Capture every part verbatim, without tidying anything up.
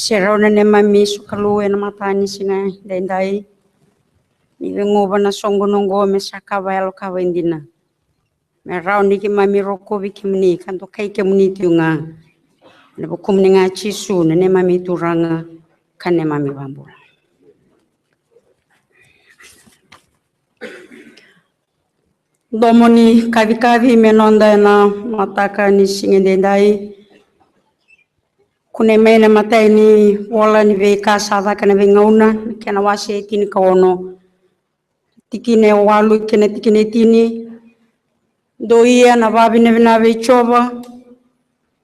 Serau na neimami sokalou ena mataka ni siga edaidai. Ni vei guva na soqo ni oqo me sa ka vakayalo ka vakaidina. Me rawa ni keimami rokovi kemuni ka dokai kemuni tiko ga. Ena vukumuni ga Jisu na neimami Turaga ka neimami iVakabula. Domo ni kacikaci me noda ena mataka ni siga edaidai. Kunei mai na imatai ni ivola ni Veika sa caka ena veigauna, na kena wase e tinikaono, tikina e walu kei na tikina e tini. Dou ia na vakavinavinaka vei Jiova,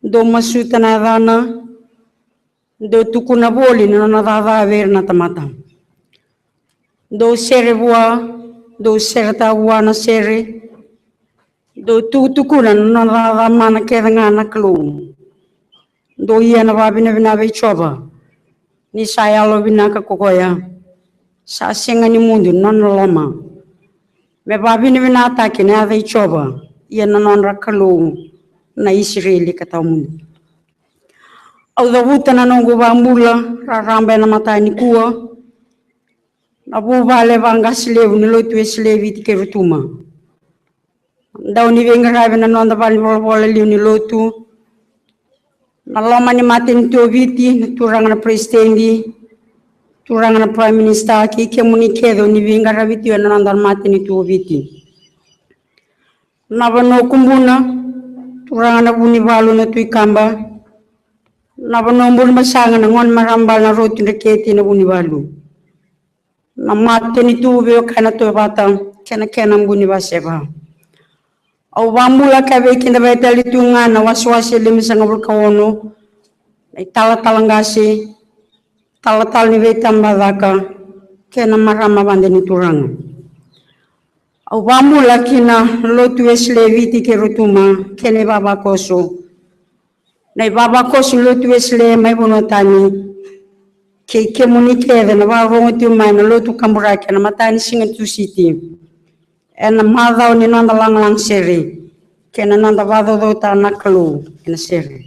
dou masuta na yacana, dou tukuna voli na nona caca vei ira na tamata. Dou sere vua, dou seretaka vua na sere, dou tukutukuna na nona caca mana kece ga na Kalou. Dou ia na vakavinavinaka vei Jiova, ni sa yalovinaka ko koya, sa sega ni mudu na nona loloma. Me vakavinavinakataki na yaca i Jiova, ia na nodra Kalou na Isireli ka tawa mudu. Au cavuta na noqu vakabula raraba ena mataka nikua. Na vuvale vaqase levu ni Lotu Wesele e Viti kei Rotuma. Dau ni veiqaravi na noda valenivolavola liu ni lotu. Na loma ni matanitu o Viti, na turaga na peresitedi, turaga na prime minister, kei kemuni kece o ni veiqaravi tiko ena noda matanitu o Viti. Na vanua o Kubuna, turaga na Vunivalu na Tui Kaba. Na vanua o Burebasaga, na gone marama bale na Rotudreketi na Vunivalu. Na matanitu veiwekani na Tovata kei na kena buni vaseva. Au vakabula ka vei keda vei tale tu ga na wasewase limasagavulu ka ono, na italatala qase, talatala ni veitabacaka kei na marama vada ni turaga. Au vakabula ki na Lotu Wesele e Viti kei Rotuma kei na ivavakoso, na ivavakoso ni Lotu Wesele mai vanua tani, kei kemuni kece na vakarogo tiko mai na lotu kaburaki ena mataka ni siga Tusiti. Ena macawa ni noda lagalaga sere kei na noda vakacaucautaka na Kalou ena sere.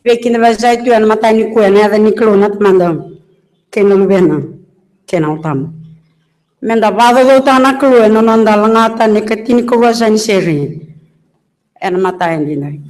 Vei keda vei sa i tu ena mataka nikua ena yaca ni Kalou na Tamada kei na Luvena kei na Yalo Tabu. Meda vakacaucautaka na Kalou ena noda lagata na ikatinikarua sa ni sere ena mataka edaidai.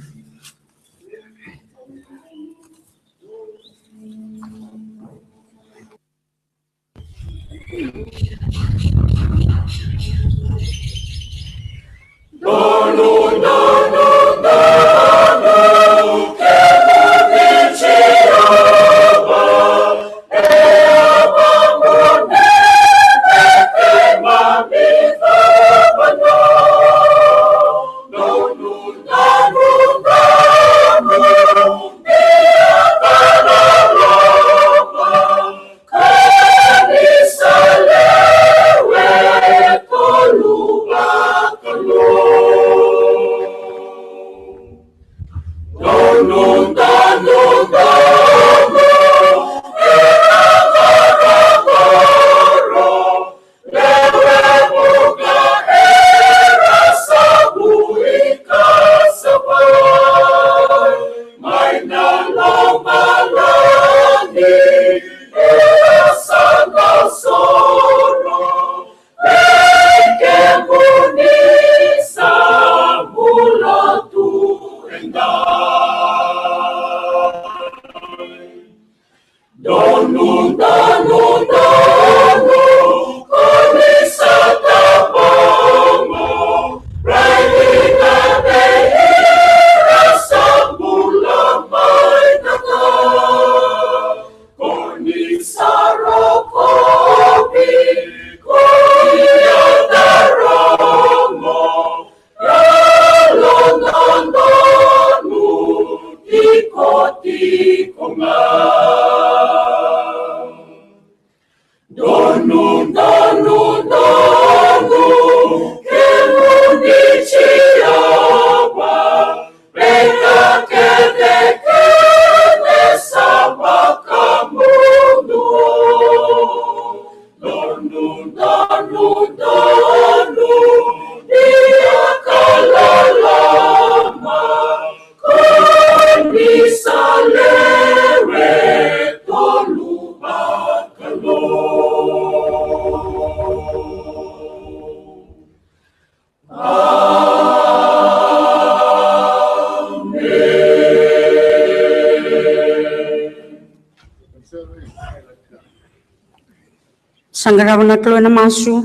Sa qarava na Kalou na masu,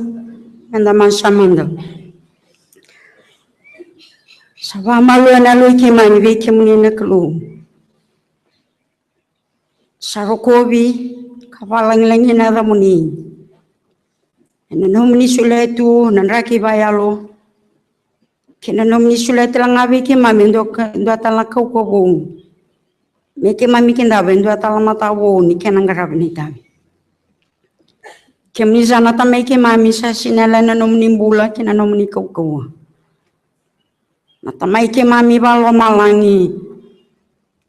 eda masu sa mada. Sa vakamalua na Kalou i keimami vei kemuni na Kalou. Sa rokovi ka vakalagilagi na yacamuni. Ena nomuni solia tu na draki vakayalo. Kei na nomuni solia tale ga vei keimami e dua ka, dua tale na kaukauwa vou. Me keimami kidava e dua tale na mata vou ni kena qaravi na itavi. Kemuni sa na Tamai keimami, sa sinai na nomuni bula kei na nomuni kaukauwa. Na Tamai keimami vakalomalagi.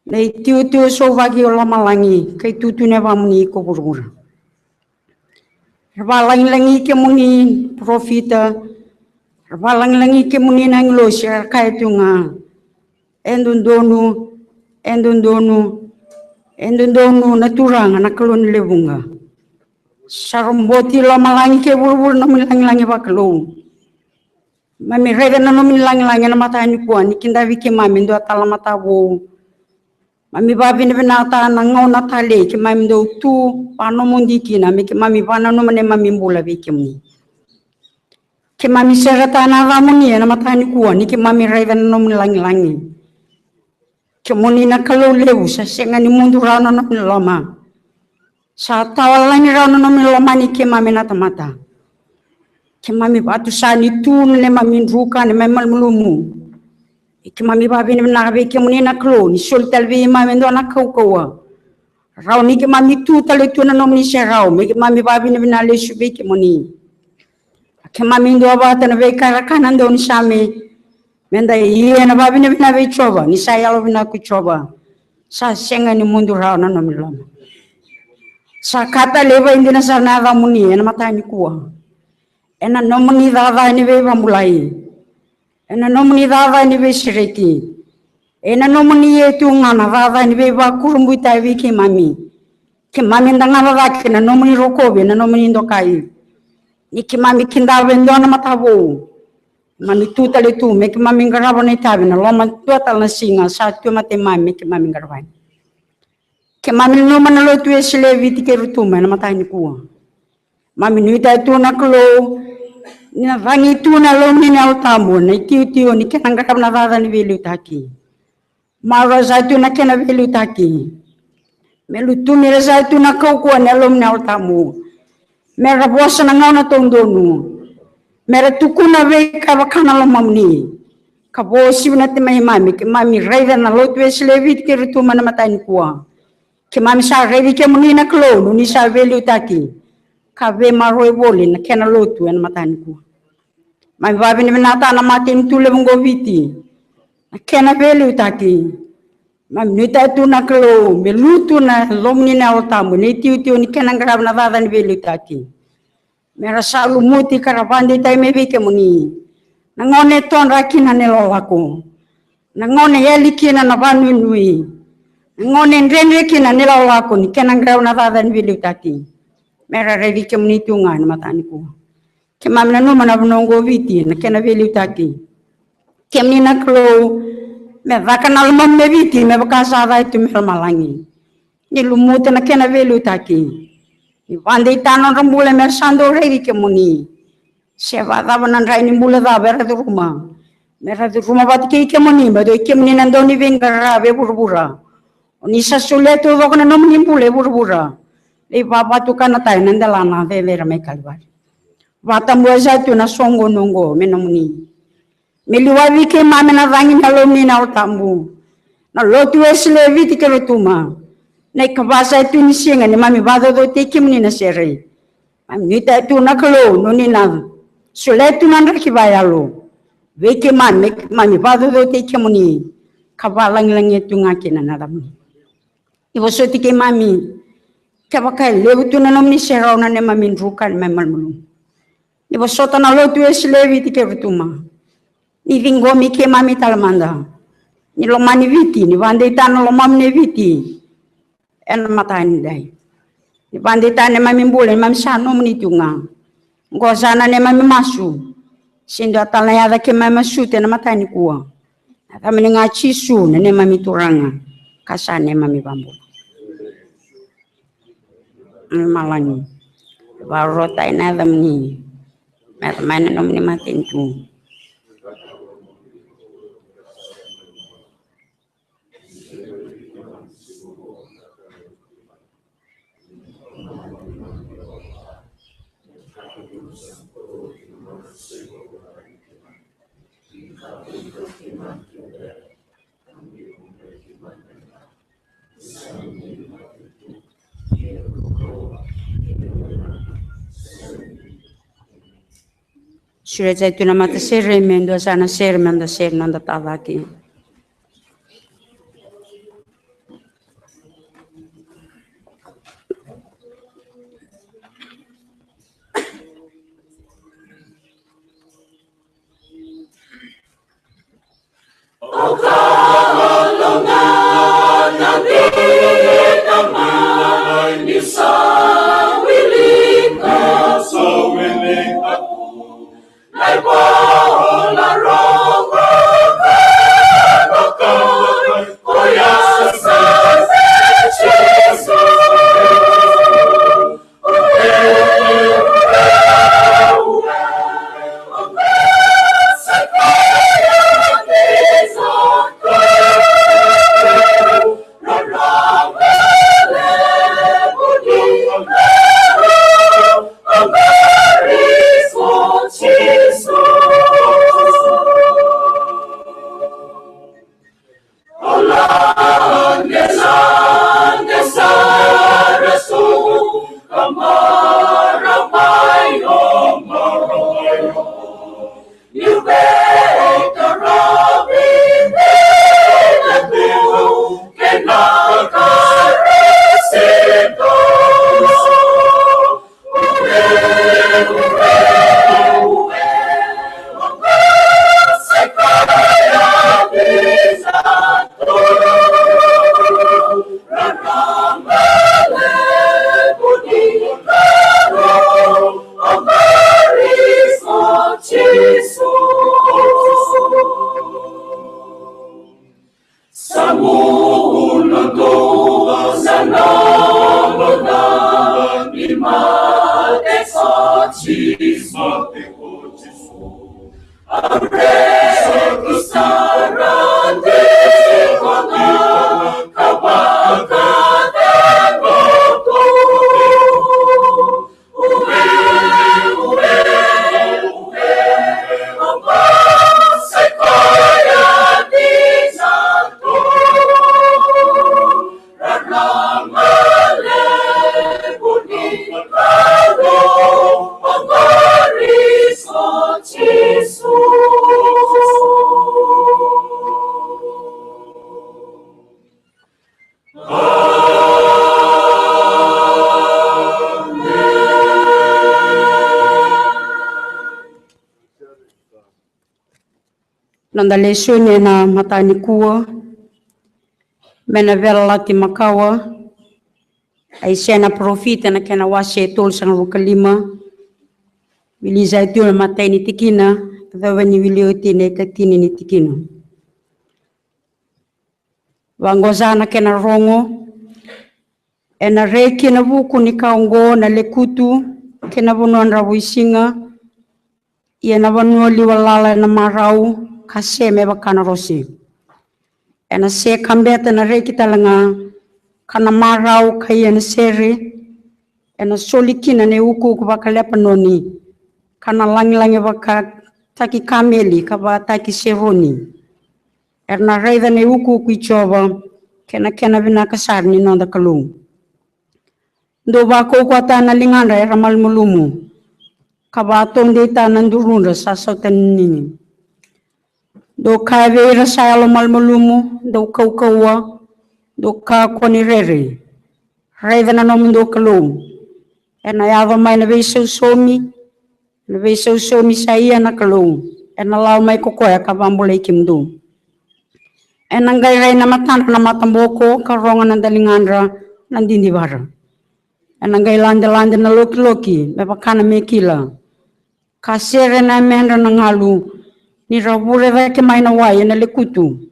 Na itiutiu sauvaki o lomalagi, ka itutu na yavamuni ko vuravura. Ra vakalagilagi kemuni parofita, ra vakalagilagi kemuni na agilosi, ra kaya tu ga, e dodonu, e dodonu, e dodonu na Turaga na Kalou ni lewe vuqa. Sa roboti lomalagi kei vuravura na nomuni lagilagi vakalou. Mami raica na nomuni lagilagi ena mataka nikua ni kidavi keimami e dua tale na mata vou. Mami vakavinavinakataka na gauna talei keimami dau tu vakanomodi kina me keimami vakananuma na neimami bula vei kemuni. Keimami seretaka na yacamuni ena mataka nikua ni keimami raica na nomuni lagilagi. Kemuni na Kalou levu, sa sega ni mudu rawa na nomuni loma. Sa tawalagi rawa na nomuni lomani keimami na tamata. Keimami vakatusa ni tu na neimami druka, neimami malumalumu. Keimami vakavinavinaka vei kemuni na Kalou ni soli tale vei keimami e dua na kaukauwa. Rawa ni keimami tu tale tu na nomuni serau, me keimami vakavinavinaka lesu vei kemuni. Keimami duavata na veika era kaya na daunisame. Meda ia na vakavinavinaka vei Jiova, ni sa yalovinaka ko Jiova. Sa sega ni mudu rawa na nomuni loma. Sa ka talei vakaidina sara na yacamuni ena mataka nikua. Ena nomuni cakacaka ni veivakabulai. Ena nomuni cakacaka ni veisereki. Ena nomuni ia tu ga na cakacaka ni veivakurabuitaki vei keimami. Keimami da gadreva cake na nomuni rokovi, na nomuni dokai. Ni keimami kidava e dua na mata vou. Mami tu tale tu me keimami qarava na itavi ena loma dua tale na siga sa tu e mata i keimami me keimami qarava yani. Keimami nanuma na lotu Wesele e Viti kei Rotuma ena mataka nikua. Mami nuitaka tu na Kalou ni na cagi tu na Yalomuni na Yalo Tabu ena itiotio ni kena qarava na cakacaka ni veiliutaki. Maroroya tu na kena veiliutaki. Me lutumi ira tu na kaukauwa ni Yalomuni na Yalo Tabu. Me ra vosa na gauna taudonu. Me ra tukuna veika e vaka na lomamuni. Ka vo sivi na taimamimi, keimami raica na lotu Wesele e Viti kei Rotuma ena mataka nikua. Keimami sa raici kemuni na Kalou ni sa veiliutaki ka veimaroroi voli na kena lotu ena mataka nikua. Mami vakavinavinakataka na matanitu levu qo Viti, na kena veiliutaki. Mami nuitaka tu na Kalou me lutu na Yalomuni na Yalo Tabu ena itiotio ni kena qarava na cakacaka ni veiliutaki. Me ra sa lumuti ka ra vakadeitaki mai vei kemuni. Na gauna e todra kina na ilakolako. Na gauna e yali kina na vakanuinui. Na gauna e dredre kina na ilakolako ni kena qarava na cakacaka ni veiliutaki. Me ra raici kemuni tu ga ena mataka nikua. Keimami nanuma na vanua qo Viti na kena veiliutaki. Kemuni na Kalou, me caka na lomamu mai Viti me vaka sa caka tu mai lomalagi. Ni lumuta na kena veiliutaki. Ni vakadeitaka na nodra bula me ra sa dau raici kemuni. Se vakacava na drai ni bula cava era curuma, me ra curuma vata kei kemuni, baleta o kemuni na Dauniveiqaravi e vuravura. O ni sa solia taucoko na nomuni bula e vuravura. Lai vakavatukanataka ena delana cecere mai Kalivari. Vakatabuya tu na soqo noqo me nomuni. Me liwai vei keimami na cagi ni Yalomuni na Yalo Tabu. Na lotu Wesele e Viti kei Rotuma. Na ikava sa tu ni siga ni mami vakacaucautaki kemuni na sere. Mami nuitaka tu na Kalou ni o ni na solia tu na draki vakayalo vei keimami, mami vakacaucautaki kemuni ka vakalagilagia tu ga kina na yacamuni. Ni vosoti keimami, kevaka e levu tu na nomuni serau, na neimami druka, neimami malumalumu. Ni vosota na lotu Wesele e Viti kei Rotuma. Ni ciqomi keimami tale mada. Ni lomani Viti, ni vakadeitaka na lomamu mai Viti. Ena mataka ni dai. Ni vakadeitaka na neimami bula, neimami sa nomuni tu ga. Qo sa na neimami masu. Se dua tale na yaca keimami masuta ena mataka nikua. Na yacamuni ga Jisu na neimami Turaga ka sa neimami iVakabula. Lomalagi. Varotai na yacamuni. Me yaco mai na nomuni matanitu. Sureta tu na matasere me dua sa na sere me da sere noda tacake. Noda lesoni ena mataka nikua, mai na Veiyalayalati Makawa, Aisea na parofita, na kena wase e tolusagavulu ka lima. Wili sa tu na imatai ni tikina, yacova ni wili oti na ikatini ni tikina. Vaqo sa na kena rogo. Ena reki ena vuku ni ka oqo na lekutu kei na vanua dravuisiga, ia na vanua liwa lala ena marau ka se me vaka na rose. Ena se ka beta na reki tale ga, ka na marau ka ia na sere. Ena soli kina na iukuuku vaka-Lepanoni, ka na lagilagi vakataki kameli ka vakataki Seroni. Era na raica na iukuuku i Jiova, kei na kena vinaka sara ni noda Kalou. Dou vakaukauwataka na ligadra era malumalumu, ka vakataudeitaka na durudra sa sautaninini. Dou kaya vei ira sa yalomalumalumu, dou kaukauwa, dou kakua ni rere. Raica na nomudou Kalou. Ena yaco mai na veisausaumi, na veisausaumi sa ia na Kalou. Ena lawa mai ko koya ka vakabulai kemudou. Ena qai rai na matadra na mataboko, ka rogo na daligadra na didivara. Ena qai ladelade na lokiloki me vaka na me kila, ka sere na yamedra na galu, ni ra vure cake mai na wai ena lekutu,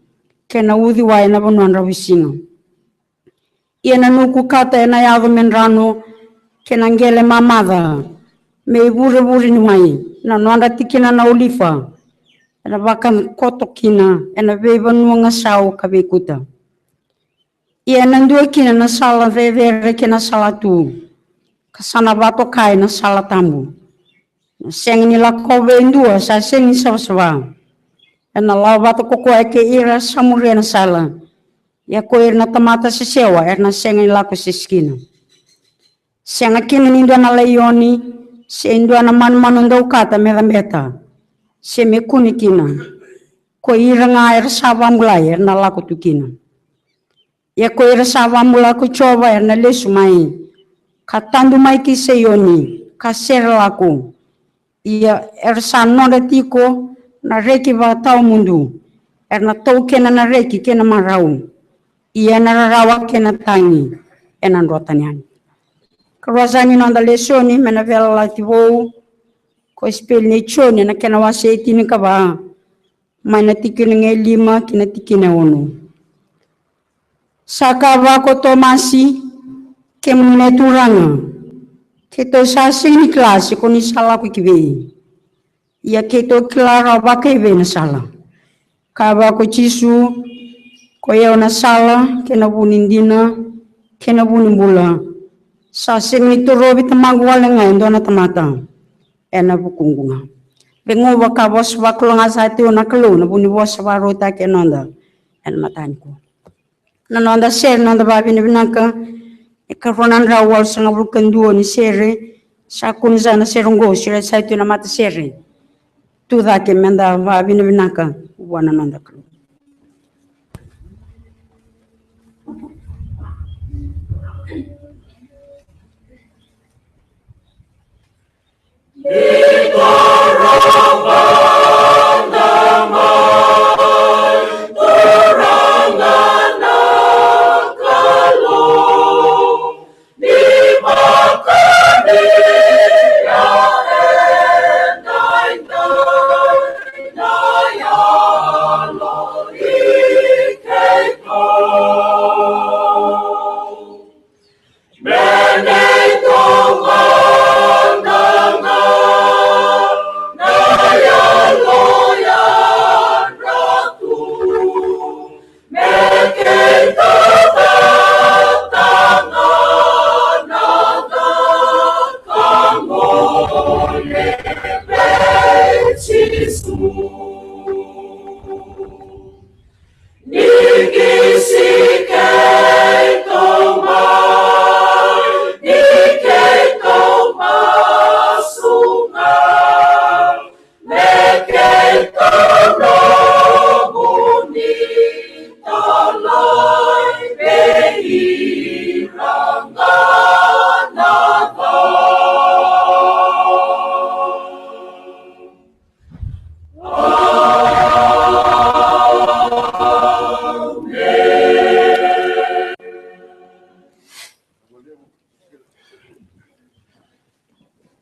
kei na uciwai ena vanua dravuisiga. Ia na nuku kata ena yaco me drano, kei na qele mamaca me ivurevure ni wai, na nodra tikina na olifa ena vakakoto kina ena veivanua gasau ka veikuta. Ia ena dua kina na sala cecere kei na sala tu, ka sa na vatokai na sala tabu. Na sega ni lakova e dua sa sega ni savasava. Ena lawa vata ko koya kei ira sa muria na sala. Ia ko ira na tamata sesewa era na sega ni lako sese kina. Sega kina ni dua na laioni, se dua na manumanu daukata me cabeta, se me kune kina. Ko ira ga era sa vabulai era na lako tu kina. Ia ko ira sa vabula ko Jiova era na lesu mai, ka tadu mai ki Saioni, ka sere lako. Ia era sa nodra tiko na reki vakatawamudu, era na taukena na reki kei na marau. Ia na rarawa kei na tagi ena drotani yani. Karua sara ni noda lesoni mai na Veiyalayalati Vou, Kosipeli nei Joni, na kena wase e tinikava, mai na tikina ga e lima ki na tikina e ono. Sa kaya vaka ko Tomasi, kemuni na Turaga, keitou sa sega ni kila se ko ni sa lako ki vei. Ia keitou kila rawa vakaivei na sala. Kaya vaka ko Jisu, koi au na sala, kei na vu ni dina, kei na vu ni bula. Sa sega ni torovi Tamaqu wale ga e dua na tamata ena vukuqu ga. Vei au vaka vosa vakalougata sa tiko na Kalou na vu ni vosa vakarautaki e noda ena mataka nikua. Na noda sere, noda vavinavinaka, e karua na drau walusagavulu ka dua ni sere. Sa kune sara na sere oqo, sere sa tu na matasere. Tu cake meda vavinavinaka vua na noda Kalou.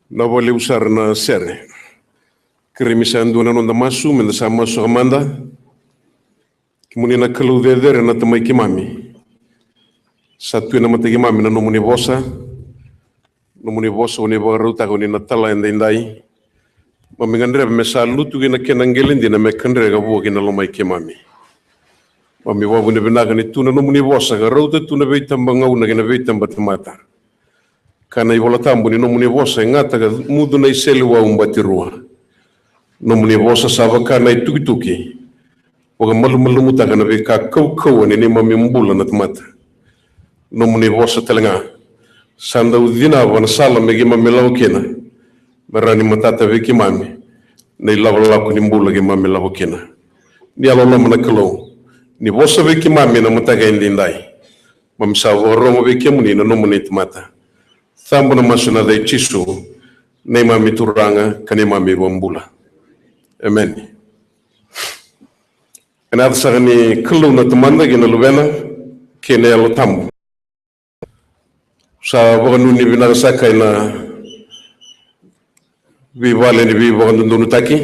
Na vakalevu sara na sere. Kerei me sa dua na noda masu, meda sa masu saka mada. Kemuni na Kalou cecere, na Tamai keimami. Sa tu ena mata keimami na nomuni vosa. Nomuni vosa oni vakarautaka oni na tala edaidai. Mami gadreva me sa lutu kei na kena qele dina me kadre ka vua kei na lomai keimami. Mami vakavinavinaka ni tu na nomuni vosa ka rauta tu na veitabagauna kei na veitabatamata. Ka na iVola Tabu ni nomuni vosa e gata ka mudu na iseleiwau batirua. Nomuni vosa sa vaka na itukituki. Vakamalumalumutaka na veika kaukauwa ni neimami bula na tamata. Nomuni vosa tale ga sa dau cinava na sala me keimami lako kina, me rawa ni matata vei keimami na ilakolako ni bula keimami lako kina. Ni yalololoma na Kalou, ni vosa vei keimami na mataka edaidai. Mami sa vakarogo vei kemuni na nomuni tamata. Cabe na masu ena yaca i Jisu, neimami Turaga ka neimami iVakabula. Emeni. Ena yaca saka ni Kalou na Tamada kei na Luvena kei na Yalo Tabu. Sa vakanuinui vinaka saka ena veivale ni veivakadodonutaki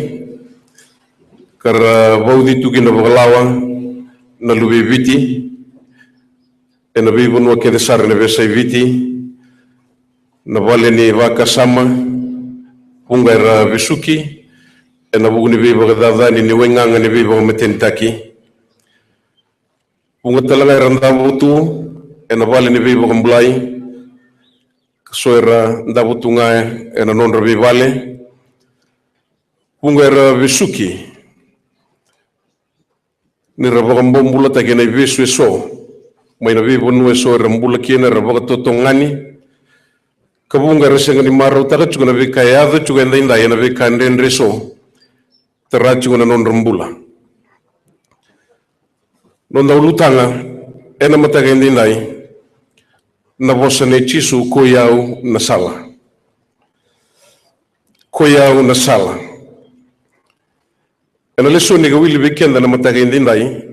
ka ra vauci tu kina vakalawa na luve i Viti ena veivanua kece sara ena veiyasai Viti. Na vale ni vakasama, vuqa era vesuki ena vuku ni veivakacacani ni waigaga ni veivakamatenitaki. Vuqa tale ga era davo tu ena vale ni veivakabulai, ka so era davo tu ga ena nodra veivale. Vuqa era vesuki ni ra vakabobulataki ena ivesu eso mai na veivanua eso era bula kina, era vakatotogani. Ka vuqa era sega ni marautaka tiko na veika e yaco tiko edaidai ena veika dredre eso, tara tiko na nodra bula. Noda ulutaga ena mataka edaidai, na vosa nei Jisu, ko i au na sala. Ko i au na sala. Ena lesoni ka wili vei keda na mataka edaidai,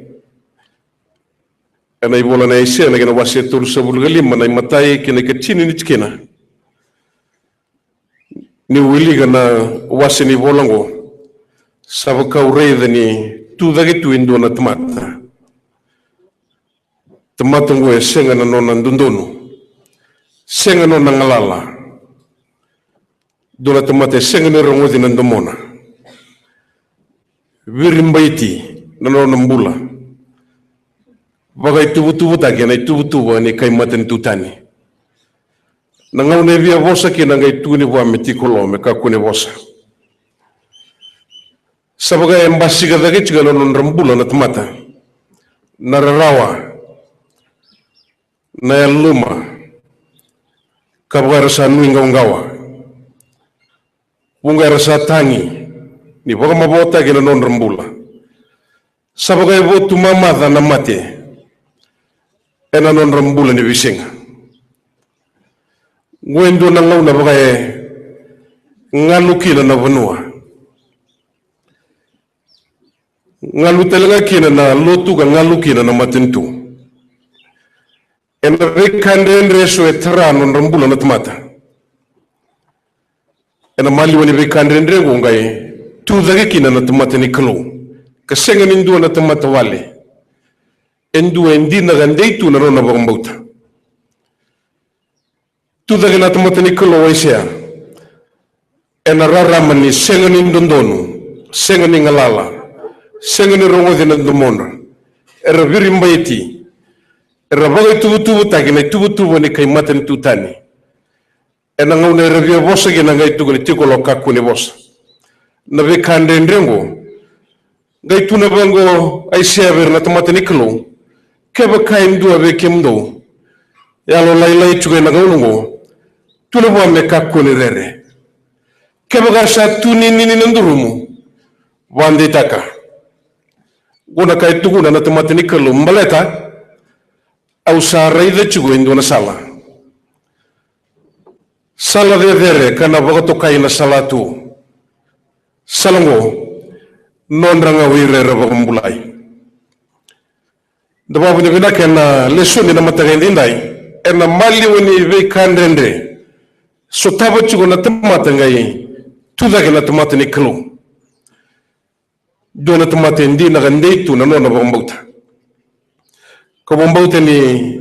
ena ivola nei Aisea na kena wase e tolusagavulu ka lima, na imatai kei na ikatini ni tikina. Niu wilika na wase ni vola oqo, sa vaka au raica ni tu cake tu e dua na tamata. Tamata oqo e sega na nona dodonu, sega na nona galala. Dua na tamata e sega ni rogoci na domona. Viribaiti na nona bula. Vakaituvatuvataki ena ituvatuva ni kai matanitu tani. Na gauna e via vosa kina qai tukuni vua me tiko lo, me kakua ni vosa. Sa vaka e basika cake tiko na nodra bula na tamata. Na rarawa, na yaluma, ka vaka era sa nuiqawaqawa. Vuqa era sa tagi ni vakamavoataki na nodra bula. Sa vaka e votu mamaca na mate ena nodra bula ni veisiga. Oqo e dua na gauna vaka e galu kina na vanua. Galu tale ga kina na lotu ka galu kina na matanitu. Ena veika dredre eso e tara nodra bula na tamata. Ena maliwa ni veika dredre oqo qai tu cake kina na tamata ni Kalou. Ka sega ni dua na tamata wale. E dua e dina ka dei tu na nona vakabauta. Tu cake na tamata ni Kalou o Aisea ena rarama ni sega ni dodonu, sega ni galala, sega ni rogoci na domodra. Era viribaiti, era vakaituvatuvataki na ituvatuva ni kai matanitu tani. Ena gauna era via vosa kina qai tukuni tiko lo, kakua ni vosa. Na veika dredre oqo. Qai tukuna vaqo o Aisea vei ira na tamata ni Kalou, kevaka e dua vei kemudou e yalolailai tiko ena gauna oqo, tukuna vua me kakua ni rere. Kevaka sa tu ninini na durumu, vakadeitaka. Oqo na ka e tukuna na tamata ni Kalou, baleta au sa raica tiko e dua na sala. Sala cecere ka na vakatokai na sala tu. Sala oqo, nodra ga o ira era vakabulai. Da vakavinavinaka ena lesoni na mataka edaidai, ena maliwa ni veika dredre sotava tiko na tamata qai tu cake na tamata ni Kalou. Dua na tamata e dina ka dei tu na nona vakabauta. Ka vakabauta ni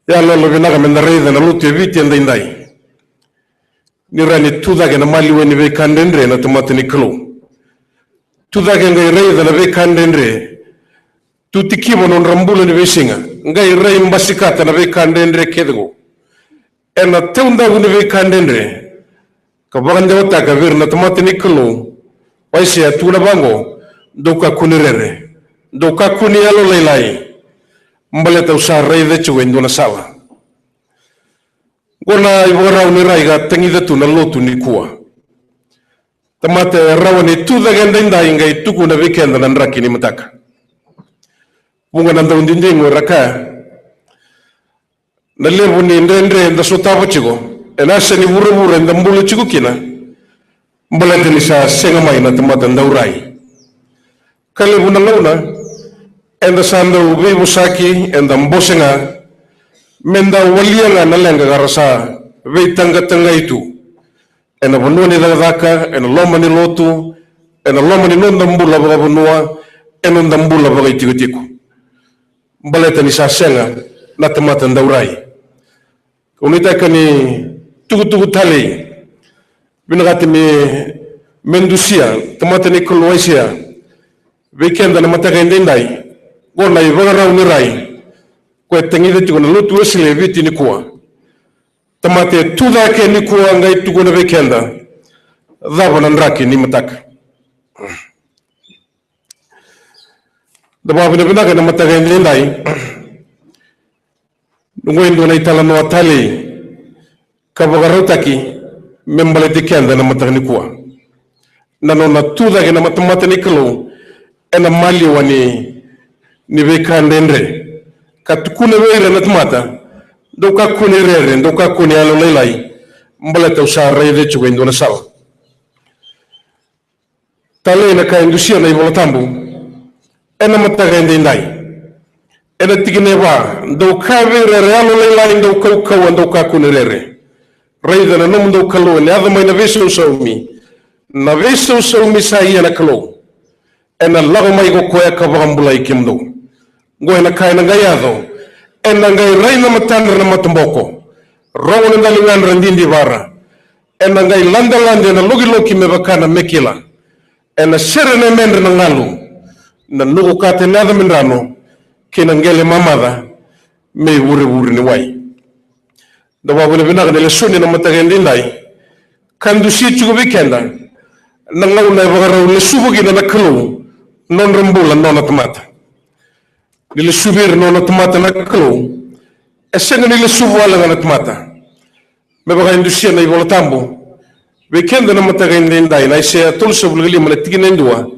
yaloyalo vinaka me da raica na lotu e Viti edaidai. Ni rawa ni tu cake na maliwa ni veika dredre na tamata ni Kalou. Tu cake qai raica na veika dredre. Tu tikiva nodra bula ni veisiga. Qai rai basikata na veika dredre kece qo. Ena taudaku ni veika dredre, ka vakadewataka vei ira na tamata ni Kalou o Aisea, tukuna vaqo, dou kakua ni rere, dou kakua ni yalolailai, baleta au sa raica tiko e dua na sala. Oqo na ivakarau ni rai ka tagica tu na lotu nikua. Tamata e rawa ni tu cake edaidai qai tukuna vei keda na draki ni mataka. Vuqa na daudidigo era kaya, na levu ni dredre eda sotava tiko ena yasa ni vuravura eda bula tiko kina, baleta ni sa sega mai na tamata dau rai. Ka levu na gauna eda sa dau veivosaki, eda bose ga, me da walia ga na leqa ka ra sa veitaqataqai tu ena vanua ni cakacaka, ena loma ni lotu, ena loma ni noda bula vakavanua, ena noda bula vakaitikotiko. Baleta ni sa sega na tamata dau rai. Au nuitaka ni tukutuku talei. Vinakati me, me dusia, tamata ni Kalou Aisea, vei keda na mataka edaidai, qo na ivakarau ni rai, ko e tagica tiko na lotu Wesele e Viti nikua. Tamata e tu cake nikua qai tukuna vei keda, cava na draki ni mataka. Da vakavinavinaka ena mataka edaidai. Qo e dua na italanoa talei ka vakarautaki me baleti keda na mataka nikua. Na nona tu cake na matamata ni Kalou ena maliwa ni, ni veika dredre. Ka tukuna vei ira na tamata, dou kakua ni rere, dou kakua ni yalolailai, baleta au sa raica tiko e dua na sala. Talei na ka e dusia na iVola Tabu ena mataka edaidai. Ena tikina e va, dou kaya vei ira era yalolailai, dou kaukauwa, dou kakua ni rere. Raica na nomudou Kalou ena yaco mai na veisausaumi. Na veisausaumi sa ia na Kalou. Ena lako mai ko koya ka vakabulai kemudou. Qo ena ka ena qai yaco. Ena qai rai na matadra na mataboko. Rogo na daligadra didivara. Ena qai ladalade na lokiloki me vaka na mekila. Ena sere na yamedra na galu. Na nuku kata ena yaca me drano. Kei na qele mamaca me ivurevure ni wai. Da vakavinavinaka na lesoni na mataka edaidai. Ka dusia tiko vei keda na gauna e vakarau lesuva kina na Kalou nodra bula nona tamata. Ni lesuvi ira nona tamata na Kalou, e sega ni lesuva wale ga na tamata. Me vaka e dusia na iVola Tabu vei keda na mataka edaidai, na Aisea tolusagavulu ka lima na tikina e dua.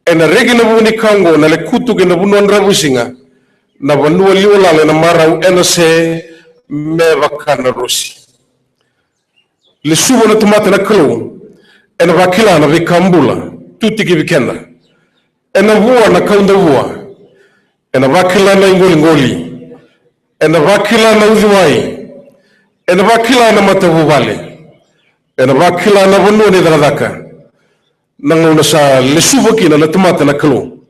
Ena reki na vuanikau oqo na lekutu kei na vanua dravuisiga, na vanua liwalala ena marau ena se me vaka na rosi. Lesuva na tamata na Kalou, ena vakila na veika bula tu tikivi keda. Ena vua na kaudavua, ena vakila na iqoliqoli, ena vakila na uciwai, ena vakila na matavuvale, ena vakila na vanua ni cakacaka. Na gauna sa lesuva kina na tamata na Kalou,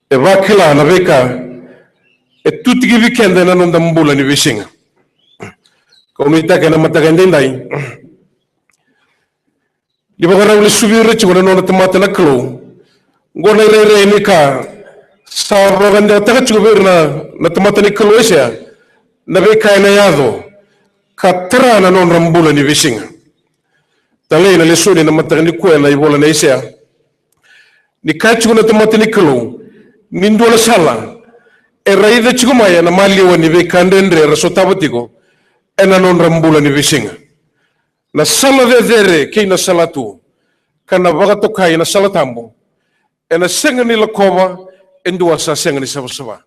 e vakila na veika e tu tikivi keda ena noda bula ni veisiga. Kau nuitaka ena mataka edaidai, ni vakarau lesuvi ira tiko na nona tamata na Kalou. Qo na irairai ni ka sa vakadewataka tiko vei ira na, na tamata ni Kalou Aisea, na veika ena yaco ka tara na nodra bula ni veisiga. Talei na lesoni na mataka nikua ena ivola na Aisea. Ni kaya tiko na tamata ni Kalou ni dua na sala e raica tiko mai ena maliwa ni veika dredre era sotava tiko ena nodra bula ni veisiga. Na sala cecere kei na salatu, ka na vakatokai na sala tabu, ena sega ni lakova e dua sa sega ni savasava.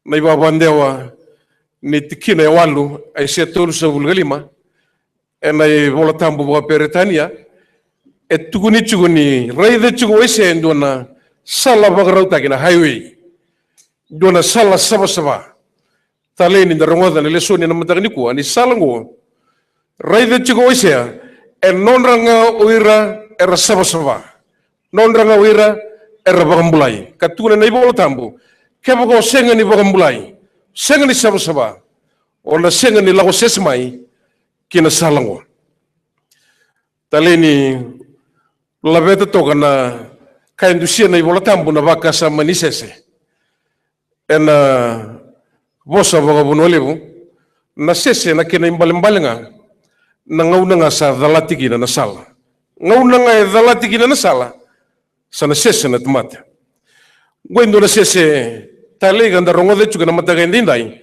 Na ivavadewa ni tikina e walu, Aisea tolusagavulu ka lima, ena iVola Tabu vakaPeritania, e tukuni tiko ni raica tiko o Aisea e dua na sala vakarautaki, na highway, dua na sala savasava. Talei ni da rogoca na lesoni ena mataka nikua, ni sala oqo raica tiko o Aisea e nodra ga o ira era savasava, nodra ga o ira era vakabulai. Ka tukuna na iVola Tabu, kevaka o sega ni vakabulai, sega ni savasava, o na sega ni lako sese mai ki na sala oqo. Talei ni laveta toka na ka e dusia na iVola Tabu na vakasama ni sese. Ena vosa vakavanua levu, na sese na kena ibalebale ga na gauna ga sa calati kina na sala. Gauna ga e calati kina na sala, sa na sese na tamata. Oqo e dua na sese talei ka da rogoca tiko ena mataka edaidai.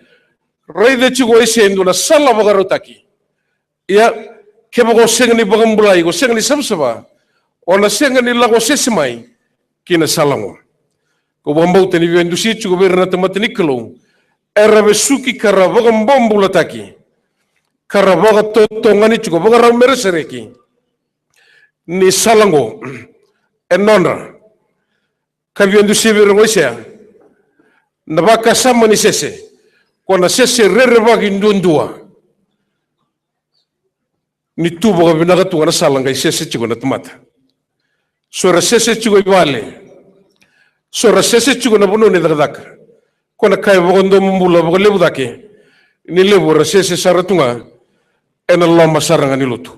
Raica tiko o Aisea e dua na sala vakarautaki. Ia, kevaka o sega ni vakabulai, o sega ni savasava, o na sega ni lako sese mai ki na sala oqo. Kau vakabauta ni via dusia tiko vei ira na tamata ni Kalou era vesuki ka ra vakabobulataki, ka ra vakatotogani tiko, vakarau me ra sereki, ni sala oqo e nodra. Ka via dusia vei ira o Aisea na vakasama ni sese, ko na sese rerevaki duadua. Ni tu vakavinaka tu ga na sala qai sese tiko na tamata. So era sese tiko i vale. So era sese tiko na vanua ni cakacaka. Ko na ka e vakadomobula vakalevu cake. Ni levu era sese sara tu ga ena loma sara ga ni lotu.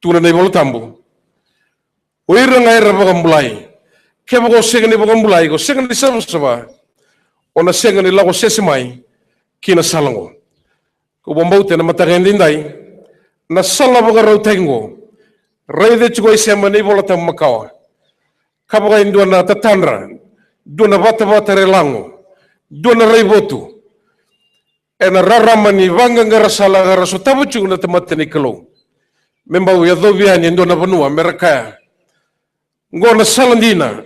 Tukuna na iVola Tabu, o ira ga era vakabulai. Kevaka o sega ni vakabulai, o sega ni savasava, o na sega ni lako sese mai ki na sala oqo. Ko vakabauta ena mataka edaidai, na sala vakarautaki oqo, raica tiko e sema na iVola Tabu makawa, ka vaka e dua na tatadra, dua na vatavata railago, dua na raivotu ena rarama ni vaqaqara sala ka ra sotava tiko na tamata ni Kalou. Me bau yacovi yani e dua na vanua me ra kaya, oqo na sala dina,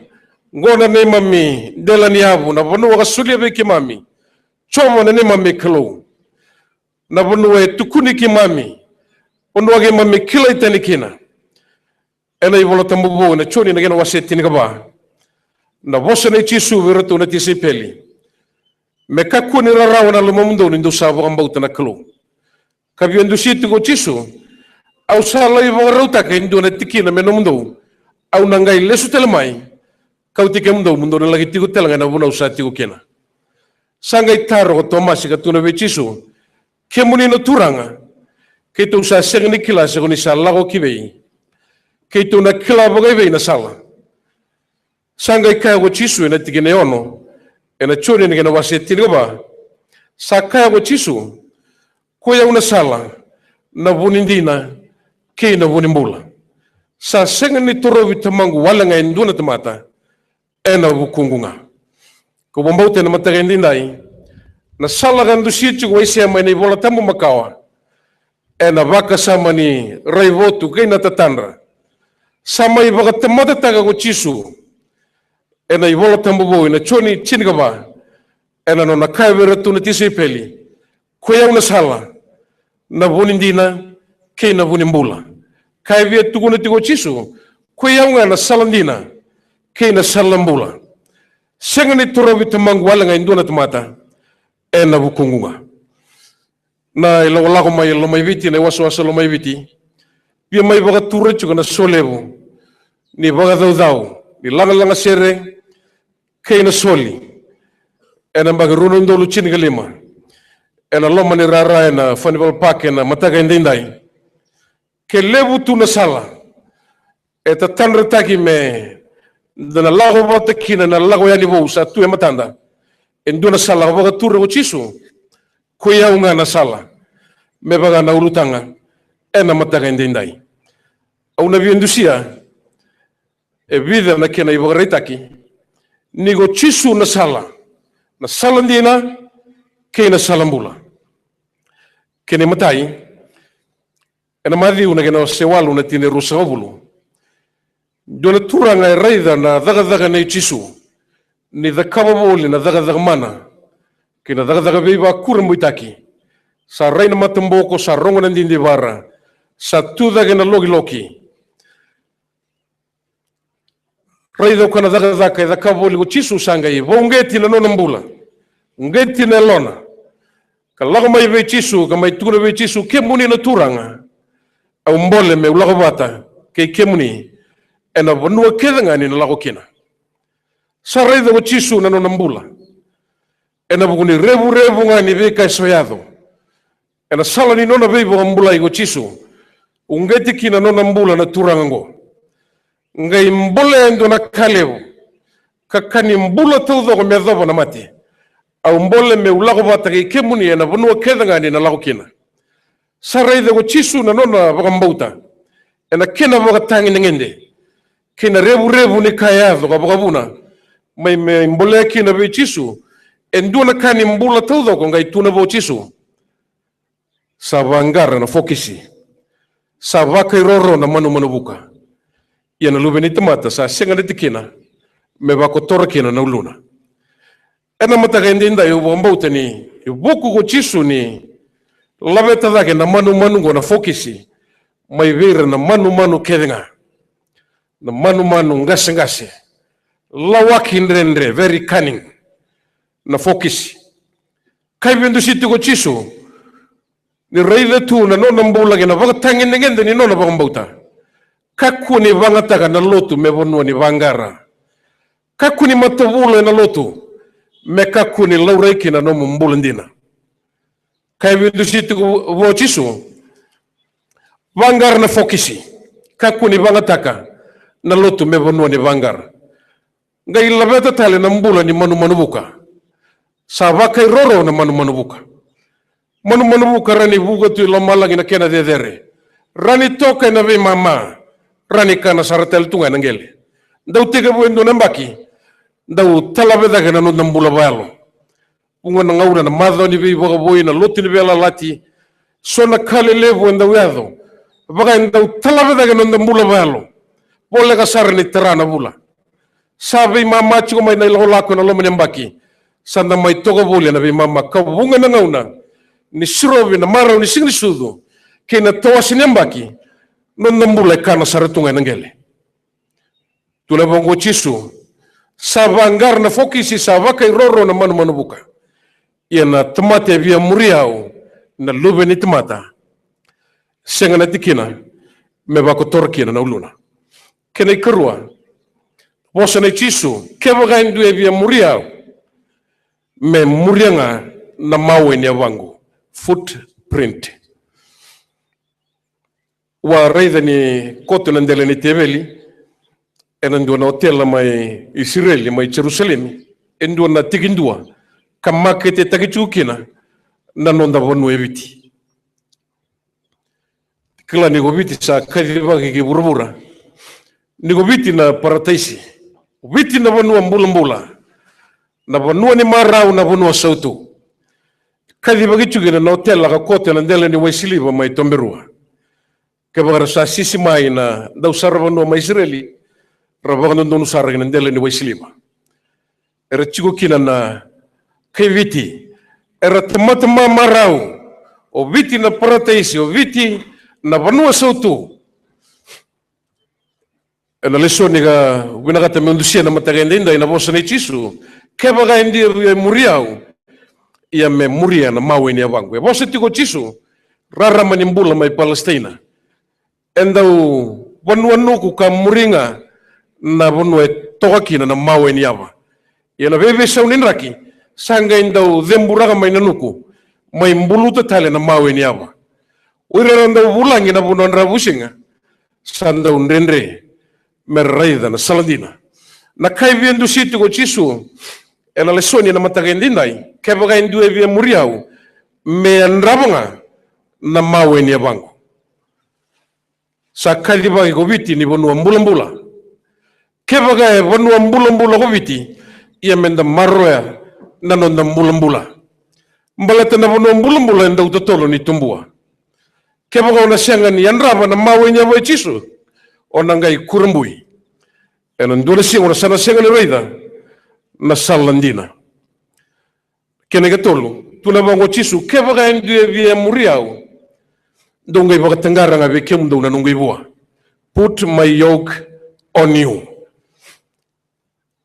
oqo na neimami dela ni yavu, na vanua ka solia vei keimami Jiova na neimami Kalou, na vanua e tukuni keimami, vanua keimami kilai tani kina. Ena iVola Tabu vou ena Joni na kena wase tinikava, na vosa nei Jisu vei iratou na tisaipeli: Me kakua ni rarawa na lomamudou ni dou sa vakabauta na Kalou. Ka via dusia tiko o Jisu, au sa lai vakarautaka e dua na tikina me nomudou, au na qai lesu tale mai, kauti kemudou mo dou na laki tiko tale ga ena vanua au sa tiko kina. Sa qai taro ko Tomasi ka tukuna vei Jisu, kemuni na Turaga, keitou sa sega ni kila se ko ni sa lako ki vei, keitou na kila vakaivei na sala? Sa qai kaya ko Jisu ena tikina e ono ena Joni na kena wase tinikava, sa kaya ko Jisu, koi au na sala, na vu ni dina, kei na vu ni bula. Sa sega ni torovi Tamaqu wale ga e dua na tamata, ena vukuqu ga. Ko vakabauta ena mataka edaidai, na sala ka dusia tiko e sema ena iVola Tabu makawa, ena vakasama ni raivotu kei na tatadra, sa mai vakatamatataka ko Jisu ena iVola Tabu vou ena Joni tinikava, ena nona kaya vei iratou na tisaipeli, koi au na sala, na vu ni dina, kei na vu ni bula. Ka e via tukuna tiko o Jisu, koi au ga na sala dina, kei na sala bula. Sega ni torovi Tamaqu wale ga e dua na tamata, ena vukuqu ga. Na ilakolako mai Lomaiviti, na iwasewase Lomaiviti, via mai vakatura tiko na solevu ni vakacaucau ni lagalaga sere kei na soli ena yabaki rua na udolu tinikalima, ena loma ni rara ena Furnivale Park ena mataka edaidai. Ke levu tu na sala e tatadrataki me da na lako vata kina na lako yani vou sa tu e matada, e dua na sala ka vakatura ko Jisu, koi au ga na sala, me vaka na ulutaga ena mataka edaidai. Au na via dusia e vica na kena ivakaraitaki ni ko Jisu na sala, na sala dina, kei na sala bula. Kena imatai, ena Maciu na kena wase walu na tikina e ruasagavulu, dua na turaga e raica na cakacaka nei Jisu ni cakava voli na cakacaka mana kei na cakacaka veivakurabuitaki. Sa rai na mataboko, sa rogo na didivara, sa tu cake na lokiloki. Raica o koya na cakacaka e cakava voli ko Jisu, sa qai vakauqeti na nona bula, uqeti na yalona, ka lako mai vei Jisu, ka mai tukuna vei Jisu, kemuni na Turaga, au bole meu lako vata kei kemuni ena vanua kece ga ni na lako kina. Sa raica ko Jisu na nona bula ena vuku ni revurevu ga ni veika e so yaco. Ena sala ni nona veivakabulai ko Jisu, uqeti kina nona bula na turaga oqo. Qai bolea e dua na ka levu, ka ka ni bula taucoko me yacova na mate. Au bole meu lako vata kei kemuni ena vanua kece ga ni na lako kina. Sa raica ko Jisu na nona vakabauta ena kena vakatagedegede kei na revurevu ni ka e yaco ka vakavuna mai me bolea kina vei Jisu e dua na ka ni bula taucoko. Qai tukuna vua o Jisu, sa vaqara na fokisi, sa vakairoro na manumanu vuka. Ia na Luve ni tamata sa sega na tikina me vakotora kina na uluna. Ena mataka edaidai au vakabauta ni vuku ko Jisu ni laveta cake na manumanu oqo na fokisi mai vei ira na manumanu kece ga. Na manumanu qasaqase, lawaki dredre, very cunning na fokisi. Ka e via dusia tiko o Jisu ni raica tu na nona bula kei na vakatagedegede ni nona vakabauta. Kakua ni vagataka na lotu me vanua ni vaqara. Kakua ni matavula ena lotu me kakua ni laurai kina na nomu bula dina. Ka e via dusia tiko vua o Jisu Vaqara na fokisi, kakua ni vagataka na lotu me vanua ni vaqara. Qai laveta tale na bula ni manumanu vuka. Sa vakairoro na manumanu vuka. Manumanu vuka rawa ni vuka tu i lomalagi na kena cecere. Rawa ni toka ena veimama. Rawa ni kana sara tale tu ga ena qele. Dau tekivu e dua na yabaki, dau talave cake na noda bula vakayalo. Vuqa na gauna na macawa ni veivakavoui, na lotu ni veiyalayalati, so na ka lelevu e dau yaco, vaka e dau talave cake na noda bula vakayalo. Voleka sara ni tara na vula. Sa veimama tiko mai na ilakolako ena loma ni yabaki. Sa da mai toka voli ena veimama ka vuqa na gauna ni sirovi na marau ni Siga ni Sucu kei na tawase ni yabaki, noda bula e kana sara tu ga ena qele. Tukuna vaqo o Jisu, sa vaqara na fokisi, sa vakairoro na manumanu vuka. Ia na tamata e via muri au, na Luve ni tamata, sega na tikina me vakotora kina na uluna. Kena ikarua, vosa nei Jisu, kevaka e dua e via muri au, me muria ga na mawe ni yavaqu. Footprint. Au a raica ni koto ena dela ni teveli ena dua na otela mai Isireli, mai Jerusalemi, e dua na tikidua ka maketetaki tiko kina na noda vanua e Viti. Kila ni ko Viti sa kacivaki ki vuravura ni ko Viti na parataisi, Viti na vanua bulabula, na vanua ni marau, na vanua sautu. Kacivaki tiko kina na otela ka koto ena dela ni waisiliva mai Toberua. Kevaka era sa sisi mai na dausaravanua mai Isireli, ra vakadodonu sara ki na dela ni waisiliva. Era tiko kina na kai Viti, era tamata mamarau. O Viti na parataisi, o Viti na vanua sautu. Ena lesoni ka vinakata meu dusia na mataka edaidai, na vosa nei Jisu, kevaka e dua e via muri au, ia me muria na mawe ni yavaqu. E vosa tiko o Jisu, rarama ni bula mai Palesitaina. E dau vanua nuku ka muri ga na vanua e toka kina na mawe ni yava. Ia na veiveisau ni draki sa qai dau ceburaka mai na nuku, mai buluta tale na mawe ni yava. O ira era dau vulagi na vanua dravuisiga sa dau dredre me raica na sala dina. Na ka e via dusia tiko o Jisu ena lesoni ena mataka edaidai, kevaka e dua e via muri au, me yadrava ga na mawe ni yavaqu. Sa kacivaki ko Viti ni vanua bulabula. Kevaka e vanua bulabula ko Viti, ia meda maroroya na noda bulabula. Baleta na vanua bulabula e dau totolo ni tubua. Kevaka o na sega ni yadrava na mawe ni yava i Jisu, o na qai kurabui. Ena dua na siga o na sa na sega ni raica na sala dina. Kena ikatolu, tukuna vaqo o Jisu, kevaka e dua e via muri au, dou qai vakataqara ga vei kemudou na noqu ivua. Put my yoke on you.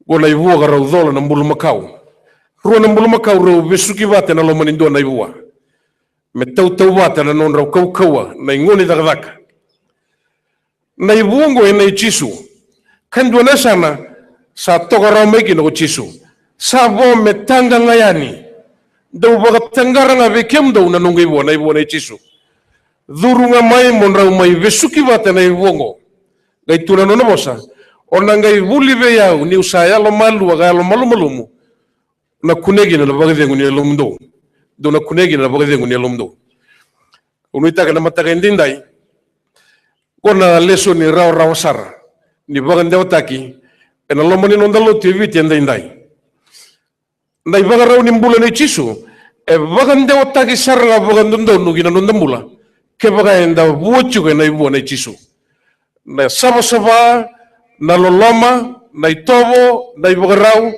Qo na ivua ka rau cola na bulumakau. Rua na bulumakau rau vesuki vata ena loma ni dua na ivua me tautauvata na nodrau kaukauwa na iguni cakacaka. Na ivua oqo e nei Jisu. Ka dua na yasana sa toka rawa mai kina ko Jisu. Sa vo me taqa ga yani. Dou vakataqara ga vei kemudou na noqu ivua, na ivua nei Jisu. Curu ga mai mo drau mai vesuki vata na ivua oqo. Qai tukuna na nona vosa, o na qai vuli vei au niu sa yalomalua ka yalomalumalumu. Na kunea kina na vakacegu ni yalomudou. Dou na kunea kina na vakacegu ni yalomudou. Au nuitaka na mataka edaidai, qo na lesoni rawarawa sara ni vakadewataki ena loma ni noda lotu e Viti edaidai. Na ivakarau ni bula nei Jisu e vakadewataki sara ga vakadodonu ki na noda bula kevaka eda vua tiko ena ivua nei Jisu. Na savasava, na loloma, na itovo, na ivakarau,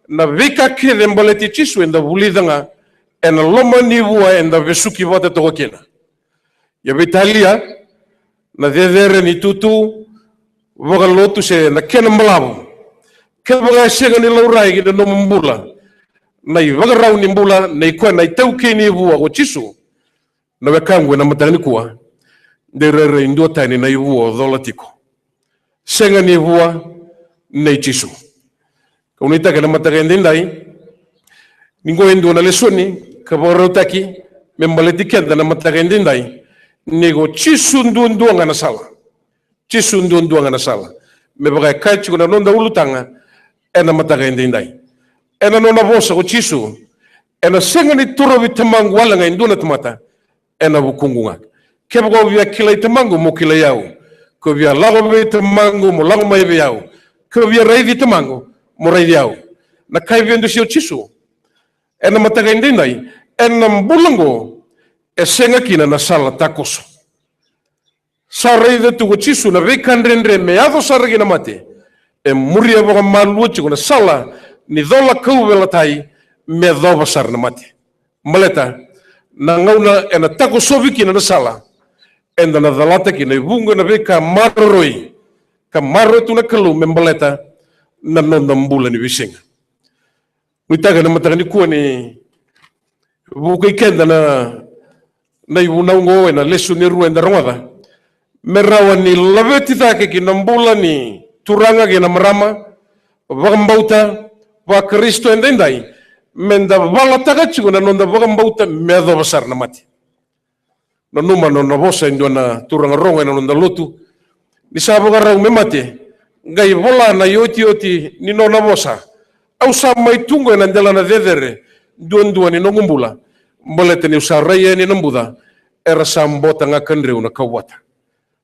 na veika kece e baleti Jisu eda vulica ga ena loma ni ivua eda vesuki vata toka kina. Ia veitalia, na cecere ni tutu vakalotu se na kena balavu, kevaka e sega ni laurai ki na nomu bula na ivakarau ni bula nei koya na itaukei ni ivua ko Jisu, na wekaqu, ena mataka nikua de rairai duatani na ivua o cola tiko. Sega ni vua nei Jisu. Kau nuitaka ena mataka edaidai ni qo e dua na lesoni ka vakarautaki me baleti keda na mataka edaidai. Ni ko Jisu duadua ga na sala. Jisu duadua ga na sala. Me vaka e kaya tiko na noda ulutaga ena mataka edaidai. Ena nona vosa ko Jisu, ena sega ni torovi Tamaqu wale ga e dua na tamata, ena vukuqu ga. Kevaka o via kilai Tamaqu, mo kilai au. Ko via lako vei Tamaqu, mo lako mai vei au. Ko via raici Tamaqu, mo raici au. Na ka e via dusia o Jisu ena mataka edaidai, ena bula oqo, e sega kina na sala takoso. Sa raica tu ko Jisu na veika dredre me yaco sara ki na mate. E muria vakamalua tiko na sala ni cola kauveilatai me yacova sara na mate. Baleta na gauna ena takosovi kina na sala, eda na calata kina e vuqa na veika maroroi, ka maroroya tu na Kalou me baleta na noda bula ni veisiga. Nuitaka ena mataka nikua ni vukei keda na, na ivunau oqo ena lesoni e rua eda rogoca. Me rawa ni laveti cake ki na bula ni turaga kei na marama, vakabauta, vaKarisito edaidai, meda valataka tiko na noda vakabauta me yacova sara na mate. Nanuma na nona vosa e dua na turaga rogo ena noda lotu. Ni sa vakarau me mate, qai vola na iotioti ni nona vosa. Au sa mai tu qo ena delana cecere duadua ni noqu bula. Baleta niu sa rai yani ena buca, era sa bota ga ka dreu na kauvata.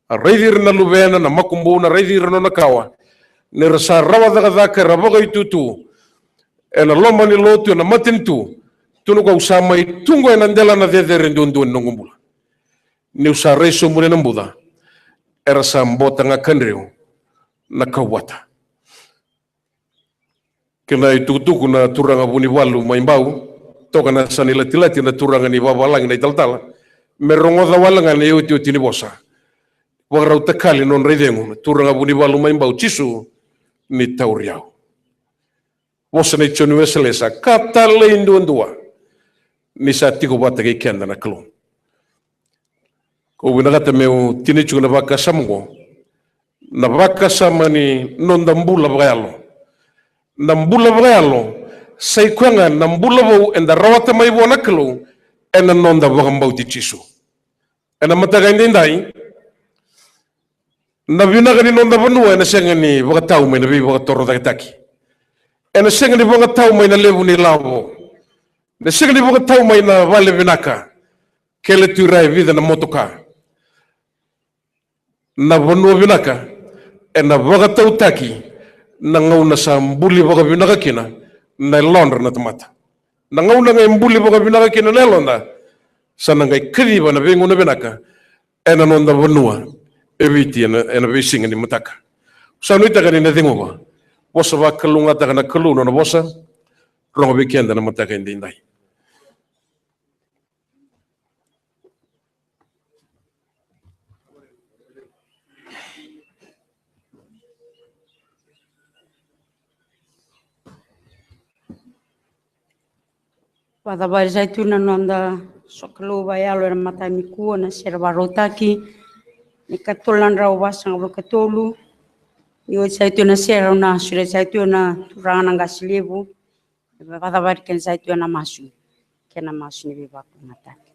A raici ira na luvena, na makubuna, raici ira na nona kawa. Ni ra sa rawa cakacaka, era vakaitutu ena loma ni lotu, ena matanitu. Tukuna, au sa mai tu qo ena delana cecere duadua ni noqu bula. Niu sa rai sobu ena buca, era sa bota ga ka dreu na kauvata. Kena itukutuku na turaga Vunivalu mai Bau, toka na yasana i Latilati na turaga ni vavalagi na italatala, me rogoca wale ga na iotioti ni vosa. Vakarau takali na nodra icegu, na turaga Vunivalu mai Bau, Jisu ni tauri au. Vosa nei Joni Wesele sa ka talei duadua, ni sa tiko vata kei keda na Kalou. Au vinakata meu tinia tiko na vakasama oqo. Na vakasama ni noda bula vakayalo. Na bula vakayalo, sa i koya ga na bula vou eda rawata mai vua na Kalou, ena noda vakabauti Jisu. Ena mataka edaidai, na vinaka ni noda vanua ena sega ni vakatau mai na veivakatorocaketaki. Ena sega ni vakatau mai na levu ni lavo. Ena sega ni vakatau mai na vale vinaka. Kele tu i ra e vica na motoka. Na vanua vinaka ena vakatautaki na gauna sa buli vakavinaka kina na yalodra na tamata. Na gauna ga e buli vakavinaka kina na yaloda, sa na qai kaciva na veigauna vinaka ena noda vanua e Viti ena, ena veisiga ni mataka. Sa nuitaka ni na cegu va. Vosa vakalougatataka na Kalou na nona vosa. Rogo vei keda na mataka edaidai. Vakacavari sa i tu na noda sokalou vakayalo ena mataka nikua, na sere vakarautaki ni katolu na drau vasagavulu katolu. Ni oti sa i tu na sere, au na sureti sa i tu na turaga na qase levu. Vakacavari kena sa i tu na masu, kena masu ni veivakalougatataki.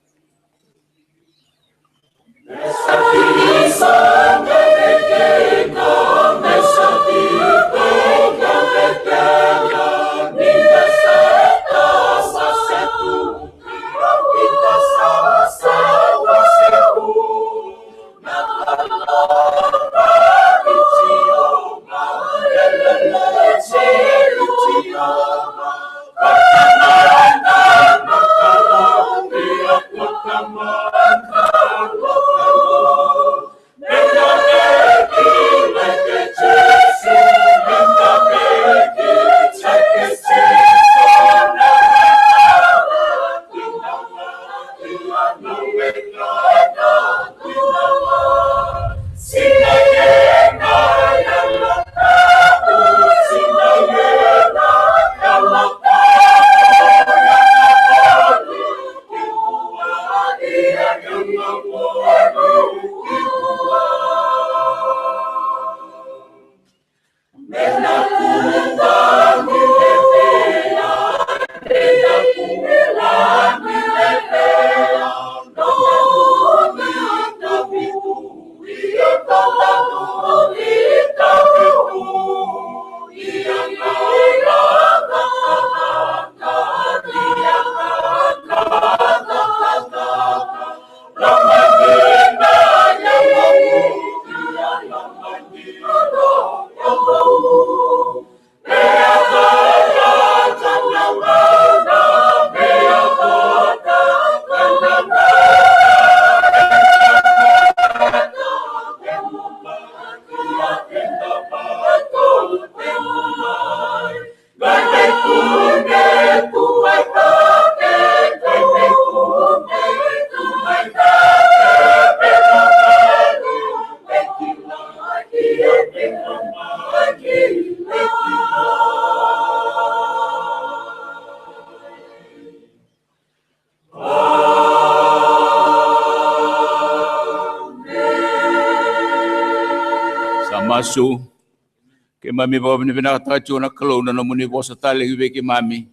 Sa masu. Keimami vakavinavinakataka tiko na Kalou na nomuni vosa talei vei keimami.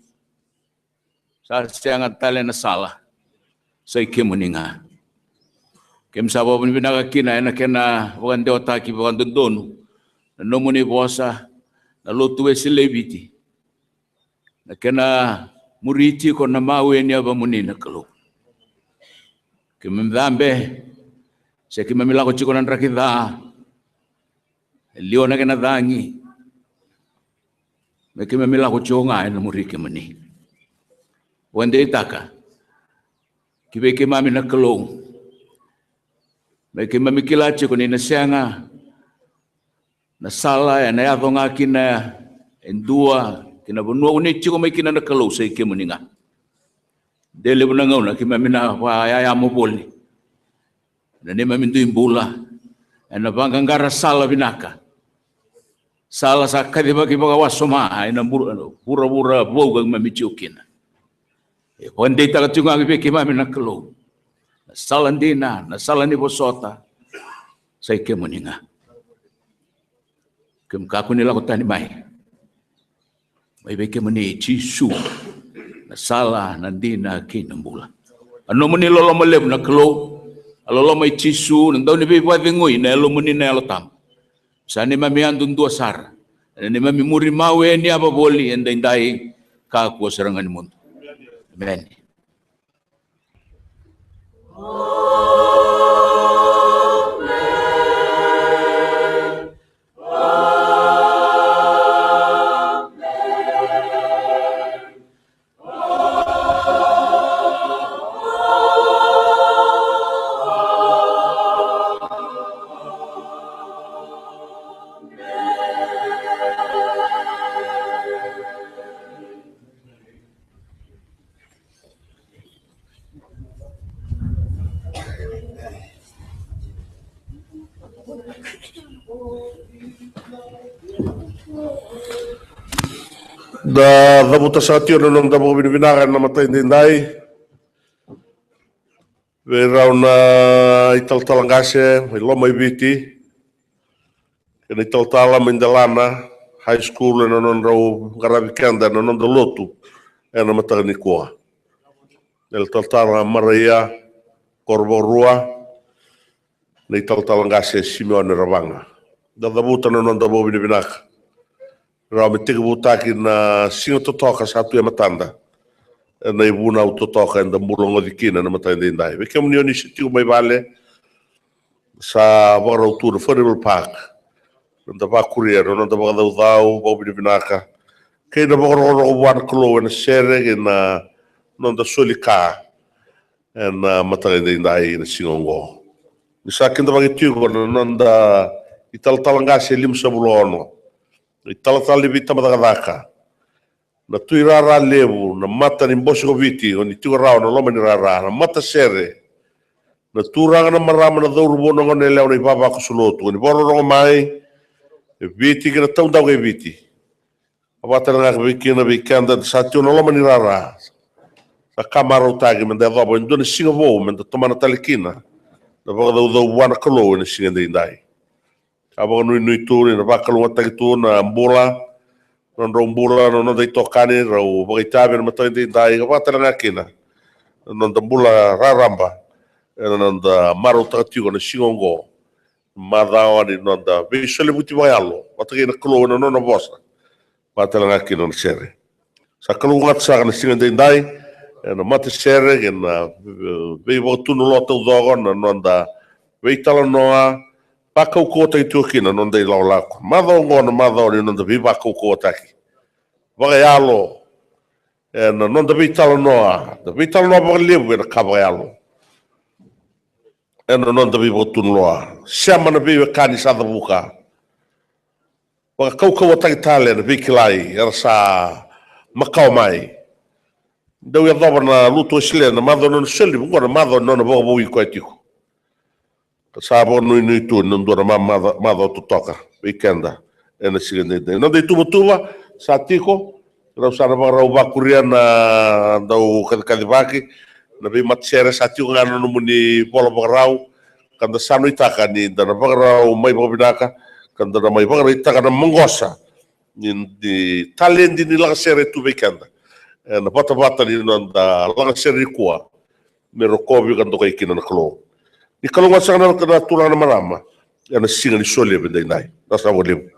Sa sega tale na sala, sa i kemuni ga. Keimami sa vakavinavinaka kina ena kena vakadewataki vakadodonu na nomuni vosa, na lotu Wesele e Viti, na kena muri tiko na mawe ni yavamuni na Kalou. Keimami cabe, se keimami lako tiko na draki ca, e liwa na kena cagi, me keimami lako tiko ga ena muri kemuni. Vakadeitaka ki vei keimami na Kalou, me keimami kila tiko ni na sega na sala ena yaco ga kina e dua ki na vanua ko ni tiko mai kina na Kalou, sa i kemuni ga. De levu na gauna keimami na vakayayamo voli ena neimami dui bula, ena vaqaqara sala vinaka, sala sa kacivaki vakawasoma ena bula, vuravura vou ka keimami tiko kina. E vakadeitaka tiko ga ki vei keimami na Kalou, na sala dina, na sala ni vosota, sa i kemuni ga. Keimami kakua ni lako tani mai. Mai vei kemuni Jisu na sala, na dina kei na bula. A nomuni loloma levu na Kalou, a loloma i Jisu, na Dauniveivakacegui, na Yalomuni na Yalo Tabu, sa neimami yadudua sara ena neimami muri mawe ni yava voli edaidai kakua sara ga ni mudu. Emeni. Da cavuta saka tiko na noda vakavinavinaka ena mataka edaidai vei rau na italatala qase mai Lomaiviti kei na italatala mai Delana High School ena nodrau qaravi keda ena noda lotu ena mataka nikua. Na italatala Maraia Korovakarua, na italatala qase Simeone Ravaga. Da cavuta na noda vakavinavinaka. Rawa me tekivutaki na siga totoka sa tu e matada ena ivunau totoka eda bula goci kina ena mataka edaidai. Vei kemuni o ni se tiko mai vale, sa vakarau tu na Furnival Park, noda vakuria na noda vakacaucau vakavinavinaka kei na vakarokoroko vua na Kalou ena sere kei na noda soli ka ena mataka edaidai na siga oqo. Ni sa kidavaki tiko na noda italatala qase e limasagavulu ka ono, na italatala ni veitabacakacaka, na tuirara levu, na mata ni bose ko Viti, o ni tiko rawa na loma ni rara, na matasere, na turaga, na marama, na cauravou, na goneyalewa, na ivavakoso lotu, o ni vakarorogo mai e Viti kei na taudaku e Viti. A vakatalega vei kina vei keda da sa tiko na loma ni rara. Sa ka marautaki meda yacova e dua na siga vou meda tomana tale kina na vakacaucau vua na Kalou ena siga edaidai. Sa vakanuinui tu ni na vakalougatataki tu na bula, na nodrau bula na noda itokani rau vakaitavi ena mataka edaidai, ka vakatalega kina na noda bula raraba ena noda marautaka tiko na siga oqo. Macawa ni noda veisolevuti vakayalo vata kei na Kalou ena nona vosa, vakatalega kina na sere. Sa kalougata saka na siga edaidai ena matasere kei na, e, veivakatunuloa taucoko na noda veitalanoa, vakaukauwataki tiko kina na noda ilakolako. Macawa oqo na macawa ni noda veivakaukauwataki vakayalo ena noda veitalanoa, da veitalanoa vakalevu ena ka vakayalo ena noda veivakatunuloa. Sema na veiwekani sa cavuka. Vakakaukauwataki tale na veikilai era sa makawa mai. Dau yacova na lotu Wesele na macawa ni nona soli, oqo na macawa ni nona vakavoui koya tiko. Sa vakanuinui tu na dua na ma- maca, maca totoka vei keda ena siga daidai. Noda ituvatuva sa tiko, rau sa na vakarau vakuria na dau kacikacivaki na veimatasere. Sa tiko ga na nomuni vola vakarau, ka da sa nuitaka ni da na vakarau mai vakavinaka, ka da na mai vakaraitaka na maqosa ni, ni taledi ni lagasere tu vei keda ena vatavata ni noda lagasere nikua, me rokovi ka dokai kina na Kalou. Ni kalougata saka na, na turaga na marama ena siga ni solia vei daidai. Na sa vakalevu.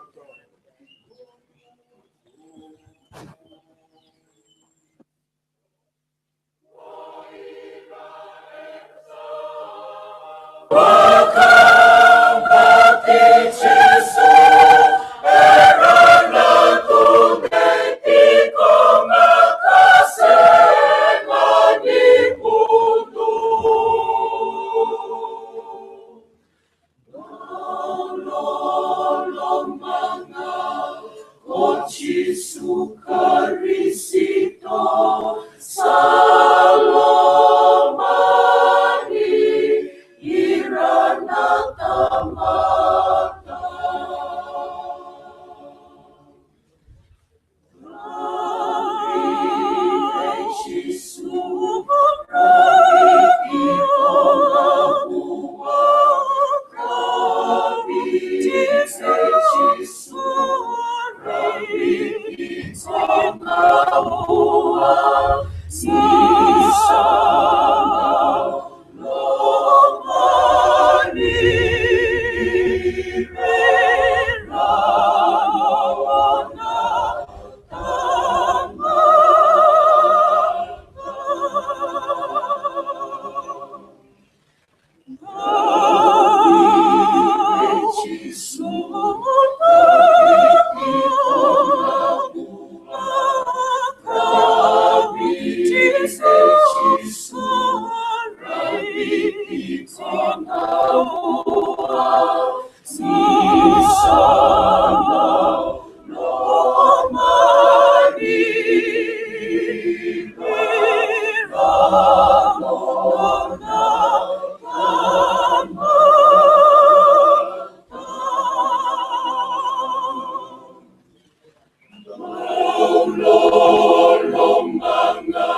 Loloma ga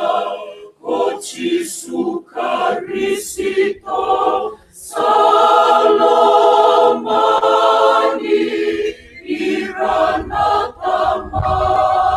ko Jisu Karisito, sa lomani ira na tamata.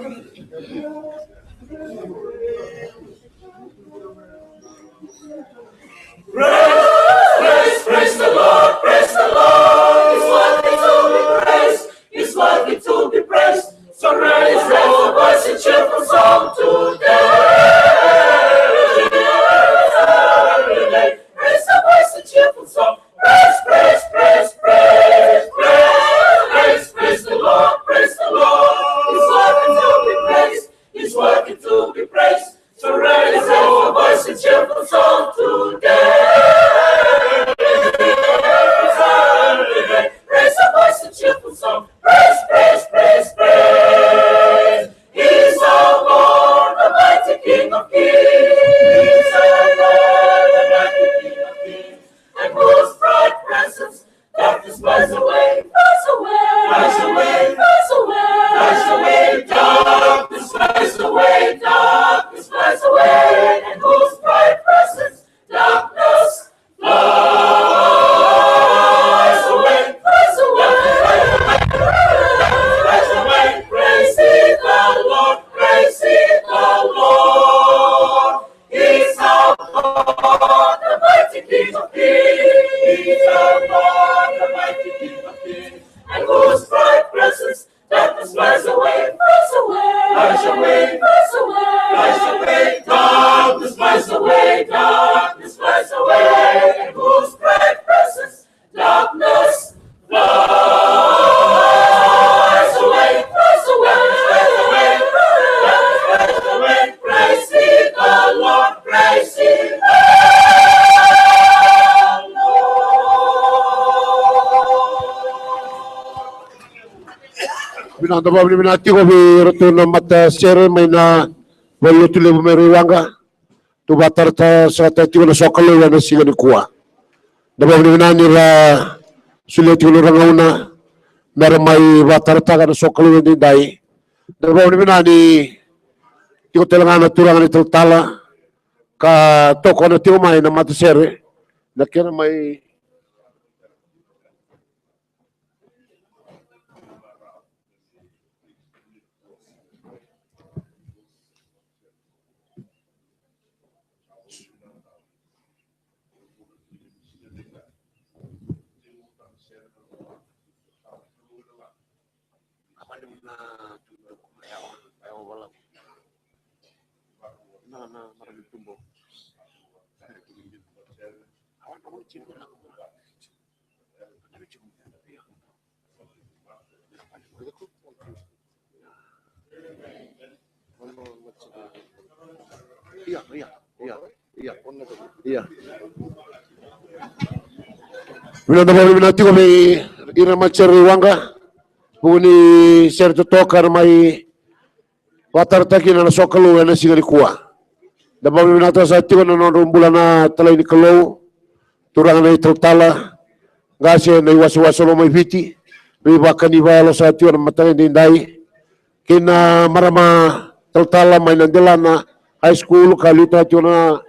Praise, praise, praise the Lord, praise the Lord. He's worthy to be praised, he's worthy to be praised. So raise up a voice in cheerful song today. Raise a voice in cheerful song. Praise, praise, praise, praise, praise, praise, praise the Lord, praise the Lord. He's worthy to be praised, he's worthy to be praised. So raise up a voice in cheerful song today. Raise a voice in cheerful song. Praise, praise, praise, praise. He's our Lord, the mighty King of Kings. He's our Lord, the mighty King of Kings. And whose bright presence darkness flies away, flies away, flies away, flies away, flies away. Darkness flies away, darkness flies away. And whose bright presence darkness flies away, flies away, flies away. Praise ye the Lord, praise ye the Lord. He's our God, the mighty King of Kings. He's our God, the mighty King of Kings. And whose bright presence darkness flies away, flies away, flies away, flies away, flies away. Darkness flies away, darkness flies away. And whose bright presence darkness flies away, flies away, flies away, flies away. Praise ye the Lord, praise ye the Lord. Vinaka, da vakavinavinaka tiko vei iratou na matasere mai na valenilotu levu mai Raiwaqa. Tou vakataratara saka tiko na sokalou ena siga nikua. Da vakavinavinaka ni ra solia tiko na nodra gauna me ra mai vakatarataka na sokalou edaidai. Da vakavinavinaka ni tiko tale ga na turaga na italatala ka tokona tiko mai na matasere na kena mai Ia, ia, ia, ia. Ia. Vinaka, vinaka tiko vei ira na matasere i Waqa. Vuku ni sere totoka na mai vakatarataki na, na sokalou ena siga nikua. Da vakavinavinakataka saka tiko na nodrau bula na talai ni Kalou, turaga na italatala, qase na iwasewase loma i Viti, veivakani vakayalo saka tiko na mataka edaidai, kei na marama talatala mai na Delana High School ka liutaka tiko na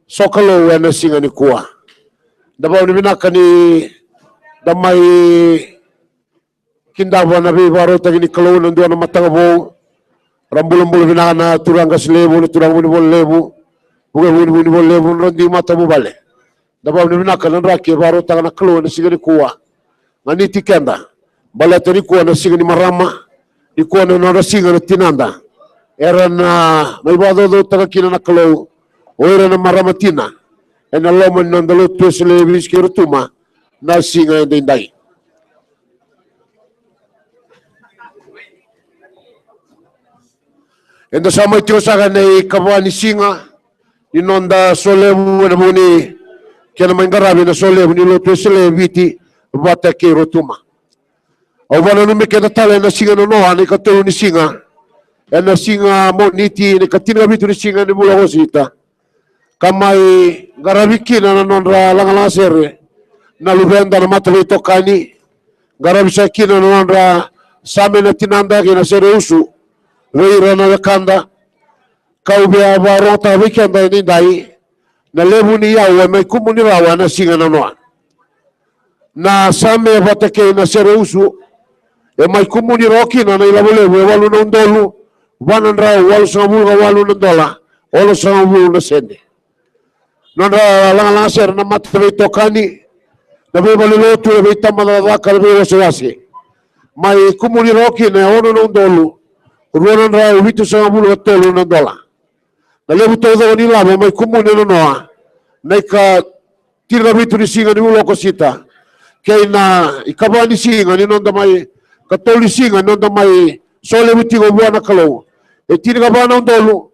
sokalou ena siga nikua. Da vakavinavinaka ni da mai kidava na veivakarautaki ni Kalou ena dua na mataka vou. Ra bulabula vinaka na turaga qase levu, na turaga vunivola levu, vuke vunivola levu, nodra dui matavuvale. Da vakavinavinaka na draki e vakarautaka na Kalou ena siga nikua. Ganiti keda baleta nikua na siga ni marama, nikua na nodra siga na tinada. Era na mai vakacaucautaka kina na Kalou o ira na marama tina ena loma ni noda lotu Wesele e Viti kei Rotuma na siga edaidai. Eda sa mai tiko saka ena ikava ni siga ni noda solevu ena vuku ni kena mai qaravi na solevu ni lotu Wesele e Viti vata kei Rotuma. Au vakananumi keda tale ena siga nanoa, na ikatolu ni siga ena siga Moniti, na ikatini ka vitu ni siga ni vula Okosita, ka mai qaravi kina na nodra lagalaga sere na luveda na mataveitokani. Qaravi saka kina na nodra same na tinada kei na sere usu vei ira na wekada. Kau via vakarogotaka vei keda edaidai na levu ni iyau e mai kumuni rawa ena siga nanoa. Na same vata kei na sere usu e mai kumuni rawa kina na ilavo levu e walu na udolu va na drau walusagavulu ka walu na dola, onosagavulu na sede. Nodra lagalaga sere na mataveitokani, na veivalenilotu, na veitabacakacaka, na veiwasewase, mai Kumuni rawa kina e ono na udolu rua na drau vitusagavulu ka tolu na dola. Na levu taucoko ni lavo mai Kumuni e nanoa na ika tinikavitu ni siga ni vula o Okosita kei na ikava ni siga ni noda mai, katolu ni siga ni noda mai solevu tiko vua na Kalou, e tinikava na udolu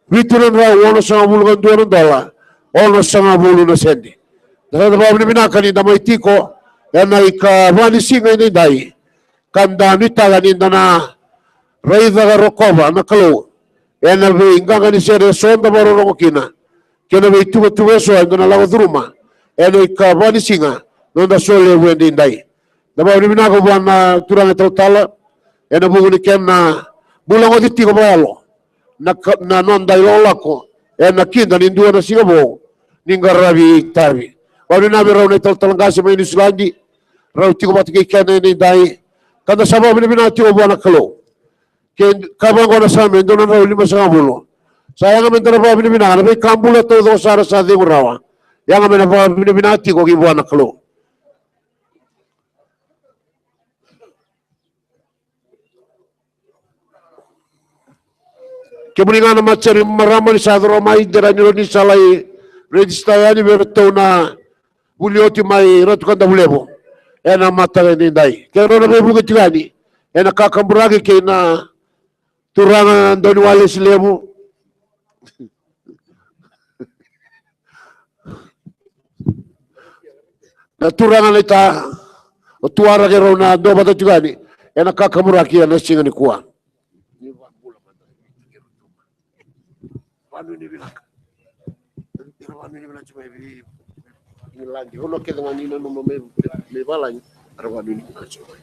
vitu na drau onosagavulu ka dua na dola, onosagavulu na sede. Da sa da vakavinavinaka ni da mai tiko ena ikava ni siga edaidai, ka da nuitaka ni da na raica ka rokova na Kalou ena veiqaqa ni sere eso da vakarorogo kina, kei na veituvatuva eso eda na lako curuma ena ikava ni siga noda solevu edaidai. Da vakavinavinaka vua na turaga italatala ena vuku ni kena bula goci tiko vakayalo na ka, na noda ilakolako ena kida ni dua na siga vou ni qaravi itavi. Vakavinavinaka vei rau na italatala qase mai Niusiladi, rau tiko vata kei keda edaidai, ka da sa vakavinavinaka tiko vua na Kalou. Ke ka vaqo na Same e dua na drau limasagavulu. Sa yaga meda na vakavinavinaka na veika bula taucoko sara sa cegu rawa. Yaga me na vakavinavinaka tiko ki vua na Kalou. Kemuni ga na matasere ni marama ni sa coro mai, de rawa ni rau ni sa lai rejista yani vei iratou na vuli oti mai Ratu Kadavulevu ena mataka edaidai. Ke rau na veivuke tiko yani ena kakaburaki kei na turaga Dauniwalesi Levu. Na turaga na ita o Tuara, ke rau na duavata tiko yani ena kakaburaki ena siga nikua. Vakanuinui vinaka. Era vakanuinui vinaka tiko mai vei Igiladi. Vanua kece ga ni nanuma mai, mai valagi, era vakanuinui vinaka tiko mai.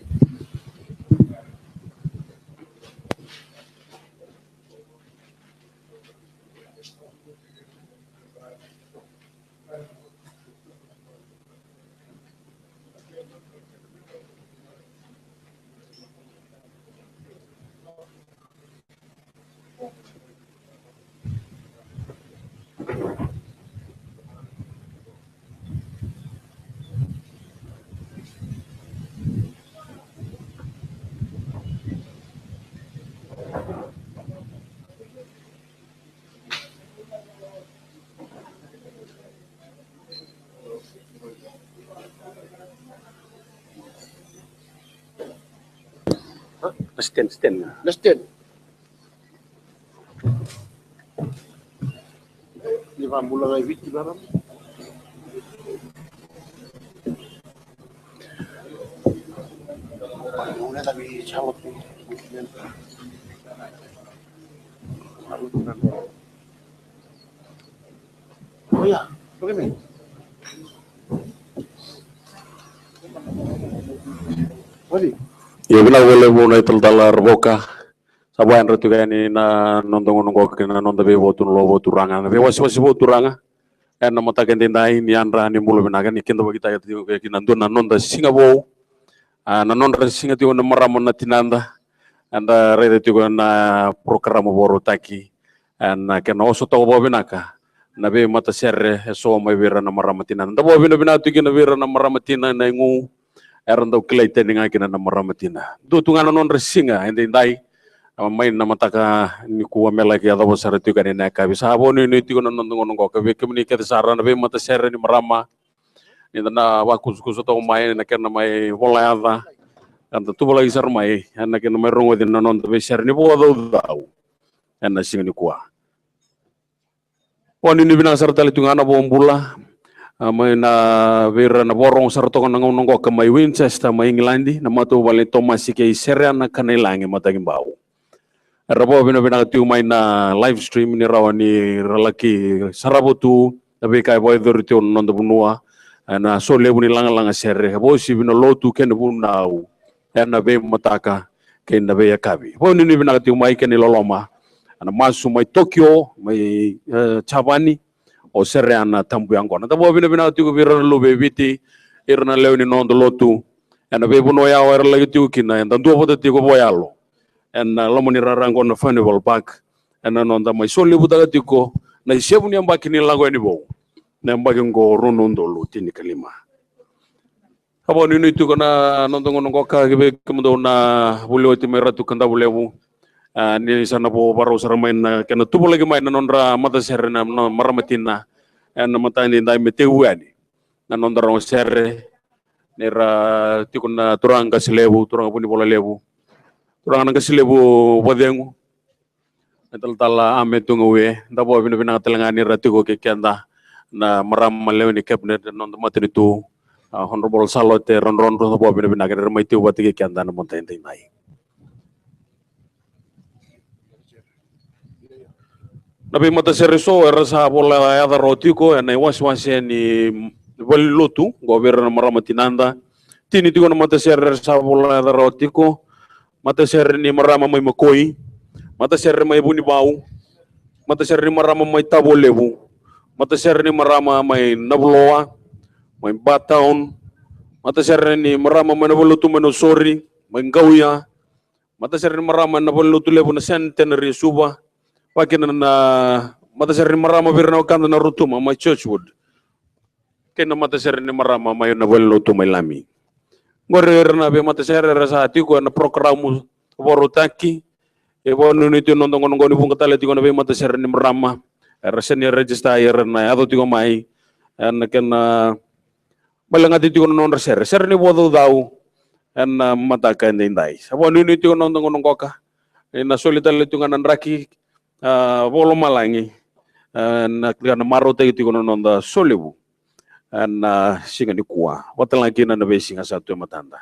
Na stand, stand. Na stand. Ni vakabula ga i Viti, marama. Oya, look at me. Oi. Io, vinaka vakalevu na italatala Ravoka. Sa vakayadra tiko yani na noda gauna oqo kei na noda veivakarau, na loma ni Turaga, na veiwasewase vakaturaga. Ena mataka edaidai, ni yadra, ni bula vinaka, ni kidavaki tiko kina dua na noda siga vou. A, na nodra siga tiko na marama na tinada. Eda raica tiko na porokaramu vakarautaki. Ena kena osotaka vakavinaka na veimatasere eso mai vei ira na marama tina. Da vakavinavinaka tiko kina vei ira na marama tina na igu era dau kilai tani ga kina na marama tina. Dua tu ga na nodra siga edaidai, a, mai na mataka nikua me laki yacova sara tiko yani na yakavi. Sa vakanuinui tiko na noda gauna oqo ka vei kemuni kece sara na veimatasere ni marama, ni da na vakusakusa toka mai na kena mai vola yaca, ka da tuvalaki sara mai ena kena mai rogoci na noda veisere ni vakacaucau ena siga nikua. Vakanuinui vinaka sara tale tu ga na vakabula, a, mai na vei ira na vakarogo sara toka na gauna oqo ka mai Winchester, mai Igiladi, na matavuvale nei Tomasi kei Sereana Kanailagi Matakibau. Era vakavinavinaka tiko mai na live stream ni rawa ni ra laki sarava tu na veika e vakayacori tiko na noda vanua, e, na solevu ni lagalaga sere, e, vakauasivi na lotu kei na vunau ena veimataka kei na veiyakavi. Vakanuinui vinaka tiko mai kei na iloloma, na masu mai Tokyo, mai, e, Japani, o Sereana Tabuiyaqona. Da vakavinavinaka tiko vei ira na luve i Viti, ira na lewe ni noda lotu ena veivanua yawa era laki tiko kina, eda duavata tiko vakayalo ena loma ni rara oqo na Furnival Park, ena noda mai solevutaka tiko na isevu ni yabaki ni lako yani vou, na yabaki oqo rua na udolu tinikalima. Sa vakanuinui tiko na noda gauna oqo ka vei kemudou na vuli oti mai Ratu Kadavulevu. A, ni sa na vo varau sara mai na kena tuvalaki mai na nodra matasere na, na marama tina ena mataka edaidai me tekivu yani na noda rogo sere. Ni ra tiko na turaga Qase Levu, turaga Vunivola Levu, turaga na Qase Levu Vacegu, na talatala Ame Tugaue, da vakavinavinaka tale ga ni ra tiko kei keda na marama lewe ni cabinet na noda matanitu, a, Honorable Salote Rodrodro, da vakavinavinaka ni ra mai tiko vata kei keda na mataka edaidai. Na veimatasere so era sa vola yaca rawa tiko ena iwasewase ni valenilotu oqo vei ira na marama tinada. Tini tiko na matasere era sa vola yaca rawa tiko. Matasere ni marama mai Makoi, matasere mai Vunivau, matasere ni marama mai Tavualevu, matasere ni marama mai Navuloa, mai Bartown, matasere ni marama mai na valenilotu mai Nausori, mai Qauya, matasere ni marama na valenilotu levu na Centenary e Suva, vakakina na matasere ni marama vei ira na wekada na Rotuma mai Churchwood, kei na matasere ni marama mai na valenilotu mai Lami. Qori ira na veimatasere era sa tiko ena porokaramu vakarautaki. E vakanuinui tiko na noda gauna oqo ni vuqa tale tiko na veimatasere ni marama era sega ni register, era na yaco tiko mai ena kena balegati tiko na nodra sere, sere ni vakacaucau ena mataka edaidai. Sa vakanuinui tiko na noda gauna oqo ka ena soli tale tiko ga na draki, a, vakalomalagi, a, na, na marautaki tiko na noda solevu ena siga nikua, vata tale ga kina na veisiga sa tu e matada.